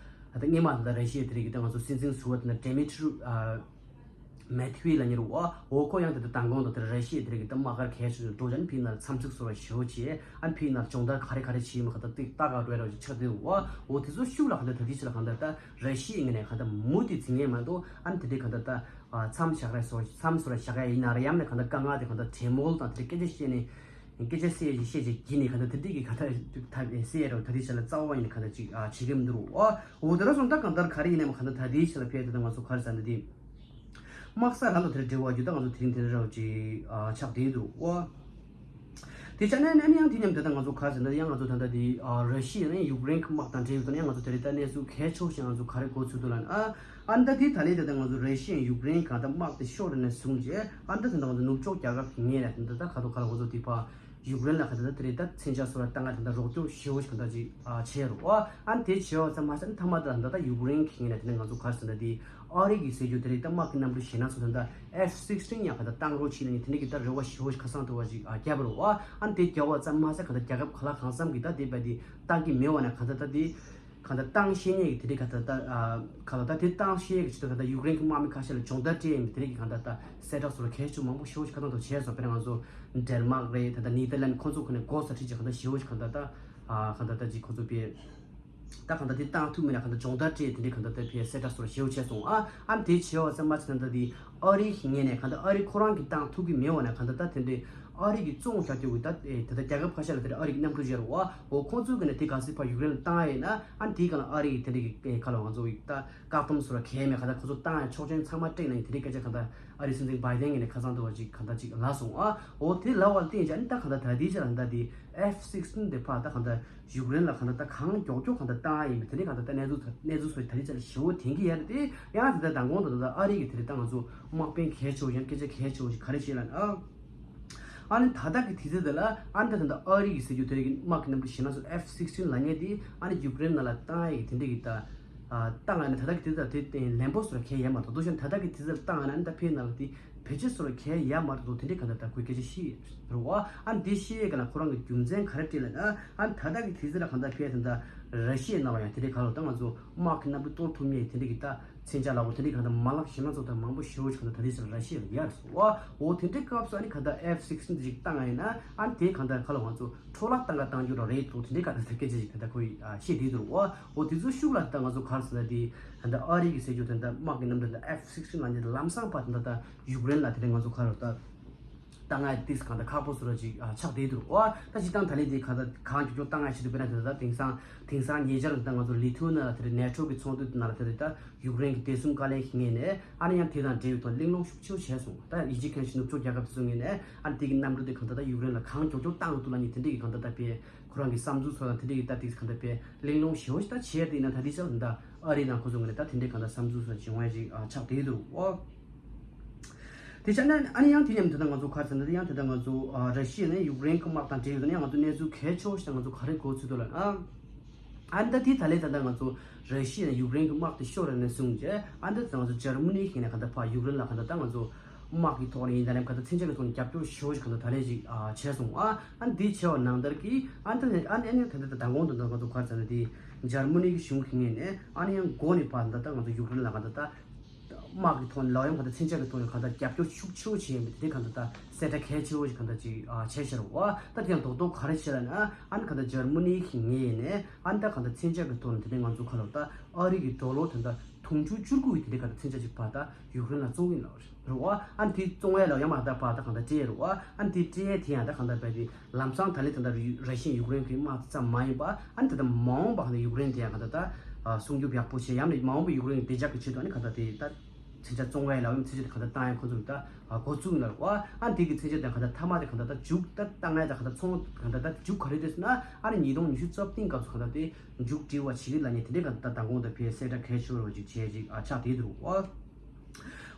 ད་སྔོན་མ་ད་ར་ཤི་ཡ་དེ་རིགས་ཀྱི་ད་ང་ཚོ་སྲིད་འཛིན་ཟུར་པ་དེ་ན་ཌེ་མི་ཊི་རུ་མེད་ཐི་ཝེ་ལབ་མཁན་རེད་བ། འོ་ཁོ་ཡང་དེ་ད་མདང་དགོང་དུ་དེ་ར་ཤི་ཡ་དེ་རིགས་ཀྱི་ད་དམག་སྒར་གལ་ཆེ་ཆུང་འགྲོ་བྱས་ཨ་ནི་ཕི་ནང་ལ་འཚམས་གཟིགས་སོགས་ལ་ཞེ་པོ་བྱས་ཨ་ནི་ཕི་ནང་ལ་སྦྱོང་བརྡར་ག་རེ་ག་རེ་བྱས་མ་ག་ད་ཏིག་ཏག་ག་རེ་ར་ཆགས་བསྡད་འདུག་བ། འོ་དེ་ཚོ་ཤུགས་ལ་ག་ད་ད་དེ་ཕྱི་ལ་ག་ད་ད་ར་ཤི་ཡའི་ངོས་ནས་ག་ད་མུ་མཐུད་འཛིང་ངེས་མ་གཏོགས་ཨ་ནི་དེ་འདྲའི་ག་ད་ད་མཚམས་བཞག་རེ་སོ་མཚམས་སོ་ར་བཞག་ཡ་ཡིན་ན་ར་ཡང་ན་ག་ད་དཀའ་ངལ་དེ་ག་ད་གྲོས་མོལ་དང་དེ་འདྲའི་སྐད་ཆ་བཤད་ནས་སྐད་ཆ་བཤད་བཤད་ཅིག་གིས་ནས་ག་ད་དེ་འདྲའི་གི་ག་ད་ད་བཤད་ཡ་ར་ད་དེ་ཕྱི་ལ་རྩ་བ་ཡིན་ན་ག་ད་ཅིག་བྱེད་ཀྱི་མི་འདུག་ར། འོ་དེ་ར་སོང་ད་ག་ད་ག་རེ་ཡིན་ནའི་ག་ད་ད་དེ་ཕྱི་ལ་ཕེབས་དེ་ད་ང་ཚོ་ག་རེ་ཟ་ན་དེ། དམག་ས་རང་དང་དེར་འབྲེལ་བ་རྒྱུ་ད་ང་ཚོ་དེ་རིང་དེ་འདྲ་ར་ཅིག་ཆགས་བསྡད་འདུག་ཨོ། དེ་ཆ་ནས་ཨ་ནི་ཡང་དེ་མཉམ་དུ་ད་ང་ཚོ་ག་ཟེར་ན་ཡང་ང་ཚོ་ད་ལྟ་དེ་ར་ཤི་ཡ་ནས་ཡུཀ་རེན་གྱི་དམག་དང་འབྲེལ་ཡོད་དུ་ཡང་ང་ཚོ་དེ་རིང་ད་གནས་ཚུལ་གལ་ཆེ་ཤོས་ང་ཚོ་ག་རེ་གོ་ཚུལ་འདུག་ལབ་ན་ཨ་ཨ་ནི་ད་དེ་ད་ལས་དེ་ད་ང་ཚོ་ར་ཤི་ཡ་ཡུཀ་རེན་གང་ད་དམག་དེ་ཤོར་ནས་བཟུང་རྗེས་ཨ་ནི་ད་ད་ང་ཚོ་ནུབ་ཕྱོགས་རྒྱལ་ཁབ་ཀྱི་ངོས་ནས་ད་ད་ག་དུ་ག་ལ་ང་ཚོ་དེ་ཕ་ཡུཀ་རེན་ལ་ག་ད་ད་དེ་རིང་ད་མཚོན་ཆ་སོགས་ལ་ད་ང་ད་ད་རོགས་སྐྱོར་ཞེ་པོ་ཞིག་ག་ད་ཅིག་བྱས་རུ་ཨ་ཨ་ནི་དེ་བྱས་པ་ཙམ་མ་ཟད་ཨ་ནི་མཐའ་མ་ད་ད་ད་ཡུཀ་རེན་གྱི་ངོས་ནས་དེ་ནས་ང་ཚོ་ག་རེ་ཟེར་ན་དེ། ཨ་རི་གི་སྲིད་ཇུས་དེ་རིང་ད་དམག་གི་གནམ་གྲུ་ཞེད་སྣང་ཚོ་དེ་འདྲ་ཨེཕ་སིག་སི་ཊིན་ཡང་ག་ད་བཏང་རོགས་བྱས་ན་ནི་དེ་འདྲ་གི་ད་རེ་བ་ཞེ་པོ་ཞིག་ཁ་སང་དུ་བ་ཞིག་ཨ་བརྒྱབ་རོགས་ཨ་ཨ་ནི་དེ་བརྒྱབ་པ་ཙམ་མ་ཟད་ག་ད་རྒྱལ་ཁབ་ག་ལ་གང་འཚམ་གི་ད་དེ་བས་དེ་བཏང་གི་མེད་བ་ན་ག་ད་ད་དེ་ག་ད་བཏང་ཤེས་ཉེས་ཀྱི་དེ་འདྲ་ག་ད་ད་ཨ་ག་ལ་ད་དེ་བཏང་ཤེས་ཀྱི་ཆེད་དུ་ག་ད་ཡུཀ་རེན་གི་དམག་མི་ཁ་ཤས་ལ་སྦྱོང་བརྡར་སྤྲད་ཡིན་དེ་འདྲ་གི་ག་ད་ད་གསལ་བསྒྲགས་སོགས་ལ་གལ་ཆེ་མང་པོ་ཞེ་པོ་ཞིག་ཁ་ད་ད་བྱས་སོང་། དཔེར་ན་ང་ཚོ་ཌེན་མཱག་རེད། ད་ད་ནེ་དར་ལན་ཁོང་ཚོ་ཁོ་ནས་འགོ་ས་ཁྲིད་ཅིག་ག་ད་ཞེ་པོ་ཞིག་ག་ད་ད་ཨ་ག་ད་ད་ཅིག་ཁོང་ཚོ་པའི། ད་གང་ལྟར་དེ་བཏང་ཐུབ་མིན་ལ་གང་ལྟར་སྦྱོང་བརྡར་སྤྲད་དེ་འདྲའི་གང་ལྟར་ད་ཕའི་གསལ་བསྒྲགས་སོགས་ཞེ་པོ་བྱས་སོང་ཨ། ཨ་ནི་དེ་བྱས་པ་ཙམ་མ་ཚད་ད་ལྟ་དེ་ཨ་རིའི་ངོས་ནས་གང་ལྟར་ཨ་རི་ཁོ་རང་གིས་བཏང་ཐུབ་ཀྱི་མེད་པ་ན་གང་ལྟར་ད་དེ་འདྲའི་ཨ་རི་གིས་བཙོང་བྱ་རྒྱུ་གི་ད་ཨེ་ད་ལྟ་རྒྱལ་ཁབ་ཁ་ཤས་ལ་དེ་འདྲའི་ཨ་རི་གི་གནམ་གྲུ་བརྗེ་རུ་བ་འོ་ཁོང་ཚོའི་གི་ནས་དེ་ག་སྲིད་ཕ་ཡུཀ་རེན་ལ་བཏང་ཡ་ཡིན་ན་ཨ་ནི་དེའི་སྒང་ལ་ཨ་རི་གི་དེ་འདྲའི་གི་ཁ་ལ་ང་ཚོ་གི་ད་བཀག་སྡོམ་སོགས་ལ་གལ་མེད་གང་ལྟར་ཁོ་ཚོ་བཏང་ཡ་ཆོག་མཆན་ཚང་མ་སྤྲད་ན་ཡིན་དེ་འདྲའི་སྐད་ཆ་གང་ལྟར་ཨ་རིའི་སྲིད་འཛིན་བྷའི་ཌེན་གི་ནས་ཁ་སང་དུ་བ་ཅིག་གང་ལྟར་ཅིག་ལབ་སོང་ཨ། འོ་དེ་ལབ་པ་ལ་བརྟེན་བྱས་ཨ་ནི་ད་གང་ལྟར་ད་ལྟའི་ཆ་ལ་ད་ལྟ་དེ་ཨེཕ་སིག་སི་ཊིན་དེ་ཕ་ད་གང་ལྟར། ཡུཀ་རེན་ལ་གང་ལྟར་ད་གང་མགྱོགས་མགྱོགས་གང་ལྟར་བཏང་ཡ་ཡིན་པ་དེ་འདྲའི་གང་ལྟར་ད་གནས་ཚུལ་གནས་ཚུལ་སོགས་ད་རེས་ཅིག་ལ་ཞེ་པོ་དེང་གི་ཡ་རེད་དེ། ཡང་དེ་ལྟར་མདང་དགོང་དུ་ད་ལྟ་ཨ་རི་གི་དེ་རེད་ད་ང་ཚོ་དམག་དཔོན་གལ་ཆེ་བོ་ཡང་སྐད་ཆ་གལ་ཆེ་བོ་ཞིག་ག་རེ་བཤད་ལབ་ན། ཨ་ནི་ད་ལྟ་གི་དུས་ཚོད་དེ་ལ་ཨ་ནི་ད་ད་ལྟ་ཨ་རི་གི་སྲིད་ཇུས་དེ་རིགས་ཀྱི་དམག་གི་གནམ་གྲུ་ཞེད་སྣང་སོགས་ཨེཕ་སིག་སི་ཊིན་ལབ་མཁན་དེ་ཨ་ནི་ཡུཀ་རེན་ནང་ལ་བཏང་ཡ་གི་དེ་འདྲའི་གི་ད་བཏང་ཡ་ནི་ད་ལྟ་གི་དུས་ཚོད་དེ་ལན་པོ་སོགས་ལ་གལ་ཡ་མ་གཏོགས་དུ་ཤ་ད་ལྟ་གི་དུས་ཚོད་ལ་བཏང་ཡ་ན་ཨ་ནི་ད་ཕའི་ནང་ལ་དེ། བེད་སྤྱོད་སོགས་ལ་གལ་ཡ་མ་གཏོགས་དེ་འདྲའི་གང་ལྟར་ད་ཁོས་སྐད་ཆ་བཤད་རེད་བ། ཨ་ནི་དེ་བཤད་ཡས་ག་ལ་ཁོ་རང་གི་རྒྱུ་མཚན་ག་རེ་སྤྲད་ལབ་ན་ཨ་ནི་ད་ལྟ་གི་དུས་ཚོད་ལ་གང་ལྟར་ཕལ་དེ་འདྲ་ར་ཤི་ཡའི་ནང་ལ་ཡང་དེ་འདྲའི་ག་ལ་ད་ང་ཚོ་དམག་གི་གནམ་གྲུ་གཏོར་ཐུབ་མཁན་དེ་འདྲའི་གི་ད་མཚོན་ཆ་ལ་འོ་དེ་འདྲའི་གང་ལྟར་མ་ལག་ཞེད་སྣང་ཚོ་ད་མང་པོ་ཞེ་པོ་ཞིག་གང་ལྟར་ད་ལྟའི་ཆར་ར་ཤི་ཡ་ལ་ཡར་སོང་བ། འོ་དེ་འདྲའི་སྐབས་སུ་ཨ་ནི་གང་ལྟར་ཨེཕ་སིག་སི་ཊིན་དེ་ཅིག་བཏང་ཡ་ཡིན་ན་ཨ་ནི་དེ་གང་ལྟར་ག་ལ་ང་ཚོ་འཕྲོ་བརླག་བཏང་ག་བཏང་རྒྱུ་ར་རེད་འདུག་དེ་འདྲའི་གང་ལྟར་ད་སྐད་ཆ་ཞིག་ད་ལྟ་ཁོས་བཤད་བསྡད་འདུག་བ། འོ་དེ་ཚོ་ཤུགས་ལ་ད་ང་ཚོ་ག་རེ་ཟེར་ན་དེ་ད་ལྟ་ཨ་རི་གི་སྲིད་ཇུས་དེ་འདྲ་དམག་གི་གནམ་གྲུ་འདི་ཨེཕ་སིག་སི་ཊིན་ལབ་མཁན་དེ་ལམ་སང་བར་དེ་འདྲ་ད། ཡུཀ་རེན་ལ་དེ་རིང་ང་ཚོ་ག་རེ་ད་བཏང་ཡ་ཏིས་གང་ལྟར་ཁག་པོ་བཟོ་འདྲ་ཅིག་ཨ་ཆགས་བསྡད་འདུག་བ། ད་སྤྱིར་བཏང་ད་ལན་དེ་ག་ད་གང་མགྱོགས་མགྱོགས་བཏང་ཡ་ཆེད་དུ་དཔེར་ན་དེ་ད་དེང་སང་དེང་སང་ཉེ་ཆར་ད་ང་ཚོ་ལི་ཐུ་ན་ལ་དེ་རིང་ནེ་ཊོ་གི་ཚོགས་འདུ་ནང་ལ་དེ་རིང་ད་ཡུཀ་རེན་གྱི་བདེ་སྲུང་བཀའ་བློན་གྱི་ངོས་ནས་ཨ་ནི་ཡང་དེ་དང་འབྲེལ་བའི་ཐོག་གླེང་སློང་ཤུགས་ཆེ་བོ་བྱས་སོང་། ད་ཡིད་ཆེས་མཁན་ཞིག་ནུབ་ཕྱོགས་རྒྱལ་ཁབ་དེ་ཚོའི་ངོས་ནས་ཨ་ནི་དེ་གི་གནམ་གྲུ་དེ་གང་ལྟར་ད་ཡུཀ་རེན་ལ་གང་མགྱོགས་མགྱོགས་བཏང་དགོས་འདུག་ལབ་མཁན་དེ་འདྲ་གི་གང་ལྟར་ད་དཔེ་ཁོ་རང་གི་བསམ་ཚུལ་ཚོ་དང་དེ་འདྲ་གི་ད་དེ་གང་ལྟར་དཔེ་གླེང་སློང་ཞེ་བོ་ཞིག་ད་བྱས་ཏེ་ཡིན་ན་ད་དེ་ཆར་ད། ཨ་རི་དང་ཁོ་ཚོ་ངོས་ནས་ད་དེ་འདྲའི་གང་ལྟར་བསམ་ཚུལ་སོགས་བྱུང་བ་ཞིག་ཨ་ཆགས་བསྡད་འདུག་ཨོ། དེ་ཆ་ནས་ཨ་ནི་ཡང་དེ་མཉམ་དུ་ད་ང་ཚོ་ག་རེ་ཟེར་ན་ཡང་དེ་ད་ང་ཚོ་ཨ་ར་ཤི་ཡ་ནས་ཡུཀ་རེན་གྱི་དམག་དང་འབྲེལ་ཡོད་ན་ཡང་ང་ཚོ་གནས་ཚུལ་གལ་ཆེ་བོ་ཞིག་ད་ང་ཚོ་ག་རེ་གོ་ཚུལ་འདུག་ལབ་ན། ཨ་ནི་ད་དེ་ད་ལས་ད་ལྟ་ང་ཚོ་ར་ཤི་ཡ་ནས་ཡུཀ་རེན་གྱི་དམག་དེ་ཤོར་ར་ནས་བཟུང་རྗེས་ཨ་ནི་ད་ང་ཚོ་འཇར་མ་ནི་གི་ནས་གང་ལྟར་ཕར་ཡུཀ་རེན་ལ་གང་ལྟར་ད་ང་ཚོ་དམག་གི་ཐོག་ནས་ཡིན་ད་ནས་གང་ལྟར་མཚོན་ཆ་གི་ཐོག་ནས་རྒྱབ་སྐྱོར་ཞེ་བོ་ཞིག་གང་ལྟར་ད་ལས་ཞིག་ཨ་བྱས་སོང་། ཨ་ཨ་ནི་དེ་བྱས་པ་ནང་ལྟར་གྱི་ཨ་ནི་ད་ཨ་ནི་ཨ་ནི་ད་ལྟ་ད་དང་གོང་དུ་ད་ང་ཚོ་ག་རེ་ཟེར་ན་དེ་འཇར་མ་ནི་གི་གཞུང་གི་ངོས་ནས། ཨ་ནི་ཡང་འགོ་ནས་བར་འདི་ལྟར་ང་ཚོ་ཡུཀ་རེན་ལ་ག་འདི་ལྟར་དམག་གི་ཐོག་ནས་ལའོ་ཡང་ག་འདི་མཚོན་ཆ་གི་ཐོག་ནས་ག་འདི་རྒྱབ་སྐྱོར་ཤུགས་ཆེ་བོ་བྱས་ཡོད་མེད་དེ་ག་འདི་ལྟར་གསལ་བསྒྲགས་གལ་ཆེ་བོ་ཞིག་ག་འདི་ཅིག་ཨ་བྱས་ཤར་བ། ད་དེ་ཡང་རྡོག་རྡོག་ག་རེ་བྱས་ལ་ན་ཨ་ནི་ག་འདི་འཇར་མ་ནི་གི་ངོས་ནས་ཨ་ནི་ད་ག་འདི་མཚོན་ཆ་གི་ཐོག་ནས་དེ་ནས་ང་ཚོ་ག་ལ་ད་ཨ་རི་གི་ཌོ་ལར་དེ་འདྲ་དུང་ཕྱུར་བཅུ་དགུ་ཡི་དེ་འདྲའི་ག་འདི་མཚོན་ཆ་ཅིག་ཕར་ད་ཡུཀ་རེན་ལ་བཙོང་གི་ཡིན་ལབ་རེད། རེད་བ། ཨ་ནི་དེ་བཙོང་ཡ་ལ་ཡང་མ་ད་བར་ད་གང་ལྟར་སྤྲད་ཡ་རེད་བ། ཨ་ནི་དེ་སྤྲད་ཡ་དེ་ཡང་ད་གང་ལྟར་བས་དེ་ལམ་སང་ད་ལེ་ད་ལྟ་ར་ཤི་ཡ་ཡུཀ་རེན་གྱི་དམག་ཙམ་མ་ཡིན་པ་ཨ་ནི་ད་ལྟ་མ་འོངས་པ་གང་ལྟར་ཡུཀ་རེན་དེ་ཡང་གང་ལྟར་ད་སྲུང་སྐྱོབ་ཡག་པོ་བྱས་ཡང་ནས་མ་འོངས་པ་ཡུཀ་རེན་གྱི་བདེ་འཇགས་ཀྱི་ཆེད་དུ་ཨ་ནི་གང་ལྟར་དེ་ད་མཚོན་ཆ་བཙོང་བ་ཡ་ལ་ཡང་མཚོན་ཆ་དེ་གང་ལྟར་བཏང་ཡ་ཁོ་ཚོ་ད་འགོ་བཙུགས་ཡིན་ལ་རེད་བ། ཨ་ནི་དེ་གི་མཚོན་ཆ་དེ་གང་ལྟར་མཐའ་མ་དེ་གང་ལྟར་ད་མཇུག་ད་བཏང་ཡ་ད་གང་ལྟར་ཚོང་གང་ལྟར་ད་མཇུག་ག་རེ་དེ་ཟེར་ན་ཨ་ནི་ཉིས་སྟོང་ཉི་ཤུ་རྩ་བདུན་སྐབས་སུ་གང་ལྟར་དེ། མཇུག་སྒྲིལ་བ་བྱེད་ཀྱི་ལ་ཉེ་དེ་འདྲའི་གང་ལྟར་མདང་དགོང་དང་བའི་གསལ་བསྒྲགས་གལ་ཆེ་བ་ཅིག་བྱས་ཅིག་ཨ་ཆགས་བསྡད་འདུག་ཨོ།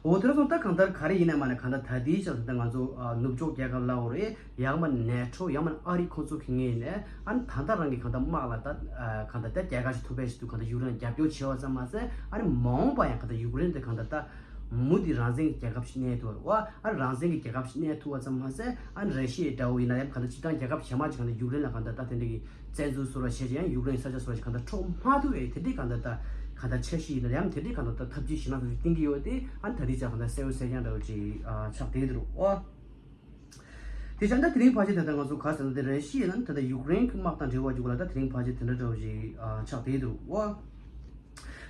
འོ་དེ་ར་སོང་ད་གང་ལྟར་ག་རེ་ཡིན་ན་མ་ན་གང་ལྟར་ད་ལྟའི་ཆར་ད་ང་ཚོ་ཨ་ནུབ་ཕྱོགས་རྒྱལ་ཁབ་ལ་འོ་རེད་ཡང་མ་ནེ་ཊོ་ཡང་མ་ཨ་རི་ཁོང་ཚོ་གི་ངོས་ནས་ཨ་ནི་ད་ལྟ་རང་གི་གང་ལྟར་དམག་ལ་ད་ཨ་གང་ལྟར་ད་རྒྱལ་ཁ་ཞིག་ཐོབ་པའི་ཞིག་ཏུ་གང་ལྟར་ཡུཀ་རེན་རྒྱབ་སྐྱོར་བྱས་པ་ཙམ་མ་ཟད་ཨ་ནི་མ་འོངས་པ་ཡང་གང་ལྟར་ཡུཀ་རེན་དེ་གང་ལྟར་ད་ མུ་མཐུད་རང་བཙན་གྱི་རྒྱལ་ཁབ་ཞིག་གནས་ཐུབ་པ་རེད་བ། ཨ་རང་བཙན་གྱི་རྒྱལ་ཁབ་ཞིག་གནས་ཐུབ་པ་ཙམ་མ་ཟད། ཨ་ར་ཤི་ཡའི་འདྲ་བོ་ཡིན་ན་ཡང་གང་ལྟར་སྤྱིར་བཏང་རྒྱལ་ཁབ་གཞན་མ་ཅིག་གང་ལྟར་ཡུཀ་རེན་ལ་གང་ལྟར་ད་དེ་འདྲ་གི་བཙན་འཛུལ་བཟོ་འདྲ་བྱས་ཀྱང་ཡུཀ་རེན་ས་ཆ་སོགས་ལ་ཅིག་གང་ལྟར་འཕྲོག་མ་ཐུབ་པའི་དེ་འདྲའི་གང་ལྟར་ད་གང་ལྟར་འཆར་གཞི་ཡིན་ན་ཡང་དེ་འདྲའི་གང་ལྟར་ད་ཐབས་ཇུས་གཞན་དག་སོགས་ཅིག་བཏིང་གི་ཡོད་དེ། ཨ་ད་དེ་ཅག་གང་ལྟར་གསལ་བོ་གསལ་རྐྱང་འདྲ་བོ་ཅིག་ཨ་ཆགས་བསྡད་འདུག་ཨོ། དེ་ཙང་ད་དེ་རིང་ཕལ་ཆེར་ད་ལྟ་ང་ཚོ་ག་རེ་ཟེར་ན། དེ་ར་ཤི་ཡ་ནང་ད་ལྟ་ཡུཀ་རེན་གྱི་དམག་དང་འབྲེལ་བ་ཅིག་ལ་ད་དེ་རིང་ཕལ་ཆེར་དེ་འདྲ་འདྲ་བོ་ཞིག་ཨ་ཆགས་བསྡད་འདུག་ཨོ།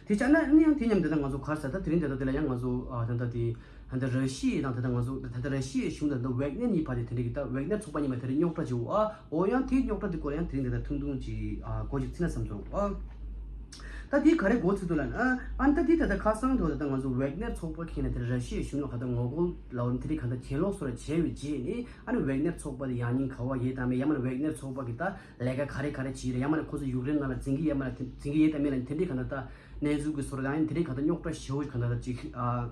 དེ་ཙང་ན་ཨ་ནི་ཡང་དེ་མཉམ་དུ་ད་ལྟ་ང་ཚོ་ག་རེ་ཟེར། ད་དེ་རིང་ད་ལྟ་དེ་ལ་ཡང་ང་ཚོ་ཨ་ད་ལྟ་དེ་ད་ལྟ་ར་ཤི་ཡ་དང་ད་ལྟ་ང་ཚོ་ད་ལྟ་ར་ཤི་ཡའི་གཞུང་དང་ད་ལྟ་ཝེག་ནེར་གཉིས་བར་དེ་དེ་འདྲ་གི་ད་ཝེག་ནེར་ཚོགས་པ་གཉིས་མ་དེ་རིང་རྙོག་དྲ་བྱེད་འོ་ཨ། འོ་ཡང་དེའི་རྙོག་དྲ་དེ་སྐོར་ཡང་དེ་རིང་ད་ལྟ་ཐུང་ཐུང་ཅིག་ཨ་གོ་ཅིག་ཚིག་ན་བསམ་སོང་ཨ། ད་དེ་ག་རེ་གོ་ཚུལ་འདུག་ལབ་ན། ཨ་ཨ་ད་དེ་ད་ལྟ་ཁ་སང་དུ་ད་ལྟ་ང་ཚོ་ཝེག་ནེར་ཚོགས་པ་ཁེངས་ནས་དེ་ར་ཤི་ཡའི་གཞུང་ལ་ག་ད་ངོ་རྒོལ་ལའོ་དེ་རིང་ག་ད་གྱེན་ལོག་སོགས་ལ་བྱས་པའི་རྗེས་ནས། ཨ་ནི་ཝེག་ནེར་ཚོགས་པ་དེ་ཡང་སྙིང་ག་བ་ཡོད་དམ་མེད། ཡང་མིན་ན་ཝེག་ནེར་ཚོགས་པ་གི་ད་ལས་ཀ་ག་རེ་ག་རེ་བྱེད་རེད། ཡང་མིན་ན་ཁོ་ཚོ་ཡུཀ་རེན་ནང་ལ་འཛིང་གི་ཡོད་མ་རེད། འཛིང་གི་ཡོད་དམ་མེད་ལ་དེ་འདྲའི་ག་ད་ད་གནས་ཚུལ་གི་སོགས་ཡང་དེ་འདྲའི་ག་ད་རྙོག་དྲ་ཞེ་པོ་ག་ད་ད་ཅིག་ཨ་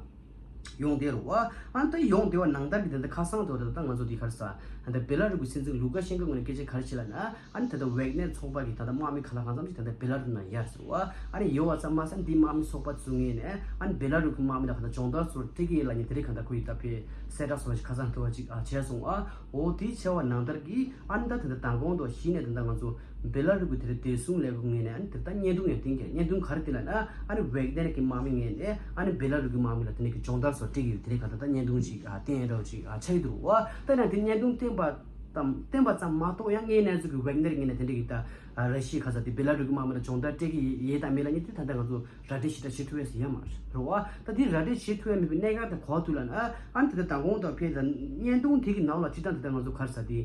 ཡོང་བསྡད་རེད་བ། ཨ་ནི་ད་ཡོང་བསྡད་པ་ནང་ལྟར་གྱི་ད་ལྟ་ཁ་སང་དུ་ད་ལྟ་ང་ཚོ་འདི་ག་རེ་ཟ། ད་ལྟ་བེ་ལ་རུ་གི་སྲིད་འཛིན་ལུ་ཀ་ཤན་ཀོ་ངོས་ནས་སྐད་ཆ་ག་རེ་བཤད་ལབ་ན། ཨ་ནི་ད་ལྟ་ཝེག་ནེར་ཚོགས་པ་གི་ད་ལྟ་དམག་མི་ཁ་ལག་གང་འཚམ་ཞིག་ད་ལྟ་བེ་ལ་རུ་ནང་ཡར་ཟེར་བ། ཨ་ནི་ཡོད་པ་ཙམ་མ་ཟད་འདི་དམག་མི་ཚོགས་པ་ཚོའི་ངོས་ནས་ཨ་ནི་བེ་ལ་རུ་གི་དམག་མི་ལ་ག་ད་སྦྱོང་བརྡར་ཚུར་སྤྲད་ཀྱི་ཡོད་ལབ་མཁན་དེ་རིང་ག་ད་ཁོ་ཡི་ད་ཕེ་གསལ་བསྒྲགས་སོགས་ཤིག་ཁ་སང་ཐུབ་པ་ཅིག་ཨ་བྱས་སོང་ཨ། འོ་དེ་བྱས་པ་ནང་ལྟར་གྱི་ཨ་ནི་ད་ད་ལྟ་མདང་དགོང་དུ་གཞི་ནས་ད་ལྟ་ང་ཚོ་བེ་ལ་རུ་གི་དེ་རིང་བདེ་སྲུང་ལས་ཁུངས་ངོས་ནས་ཨ་ནི་དེ་ལྟ་བརྙན་ཐུང་ཡང་བཏིང་གི། བརྙན་ཐུང་ག་རེ་བཏིང་ལབ་ན། ཨ་ནི་ཝེག་ནེར་གྱི་དམག་མི་ངོས་ནས་ཨ་ནི་བེ་ལ་རུ་གི་དམག་མི་ལ་དེ་འདྲ་གི་སྦྱོང་བརྡར་སོགས་སྤྲད་ཀྱི་ཡོད། དེ་རིང་ག་ད་ལྟ་བརྙན་ཐུང་ཞིག་ཨ་བསྟན་ཡོད་འདྲ་བོ་ཅིག་ཨ་ཆགས་ཀྱི་འདུག་བ། ད་ནང་དེ་བརྙན་ཐུང་བསྟན་པ་ཙམ་བསྟན་པ་ཙམ་མ་གཏོགས་ཡང་དངོས་གནས་ཚུལ་གྱི་ཝེག་ནེར་ངོས་ནས་དེ་འདྲ་གི་ད་ཨ་ར་ཤི་ཡ་ག་ས་དེ་བེ་ལ་རུ་གི་དམག་མི་ལ་སྦྱོང་བརྡར་སྤྲད་ཀྱི་ཡོད་དམ་མེད་ལབ་མཁན་དེ་ད་ལྟ་ང་ཚོ་ར་སྤྲོད་ཞིབ་ཕྲ་བྱེད་ཐུབ་ཡས་ཡོད་མ་རེད་བ། ད་དེ་ར་སྤྲོད་བྱེད་ཐུབ་ཡས་མེད་པའི་གནད་འགག་དེ་ག་པར་འདུག་ལབ་ན། ཨ་ནི་ད་ལྟ་མདང་དགོང་དུ་ཕེ་ད་བརྙན་ཐུང་དེ་གི་ནང་ལ་སྤྱིར་བཏང་ད་ལྟ་ང་ཚོ་ག་རེ་ཟ་དེ་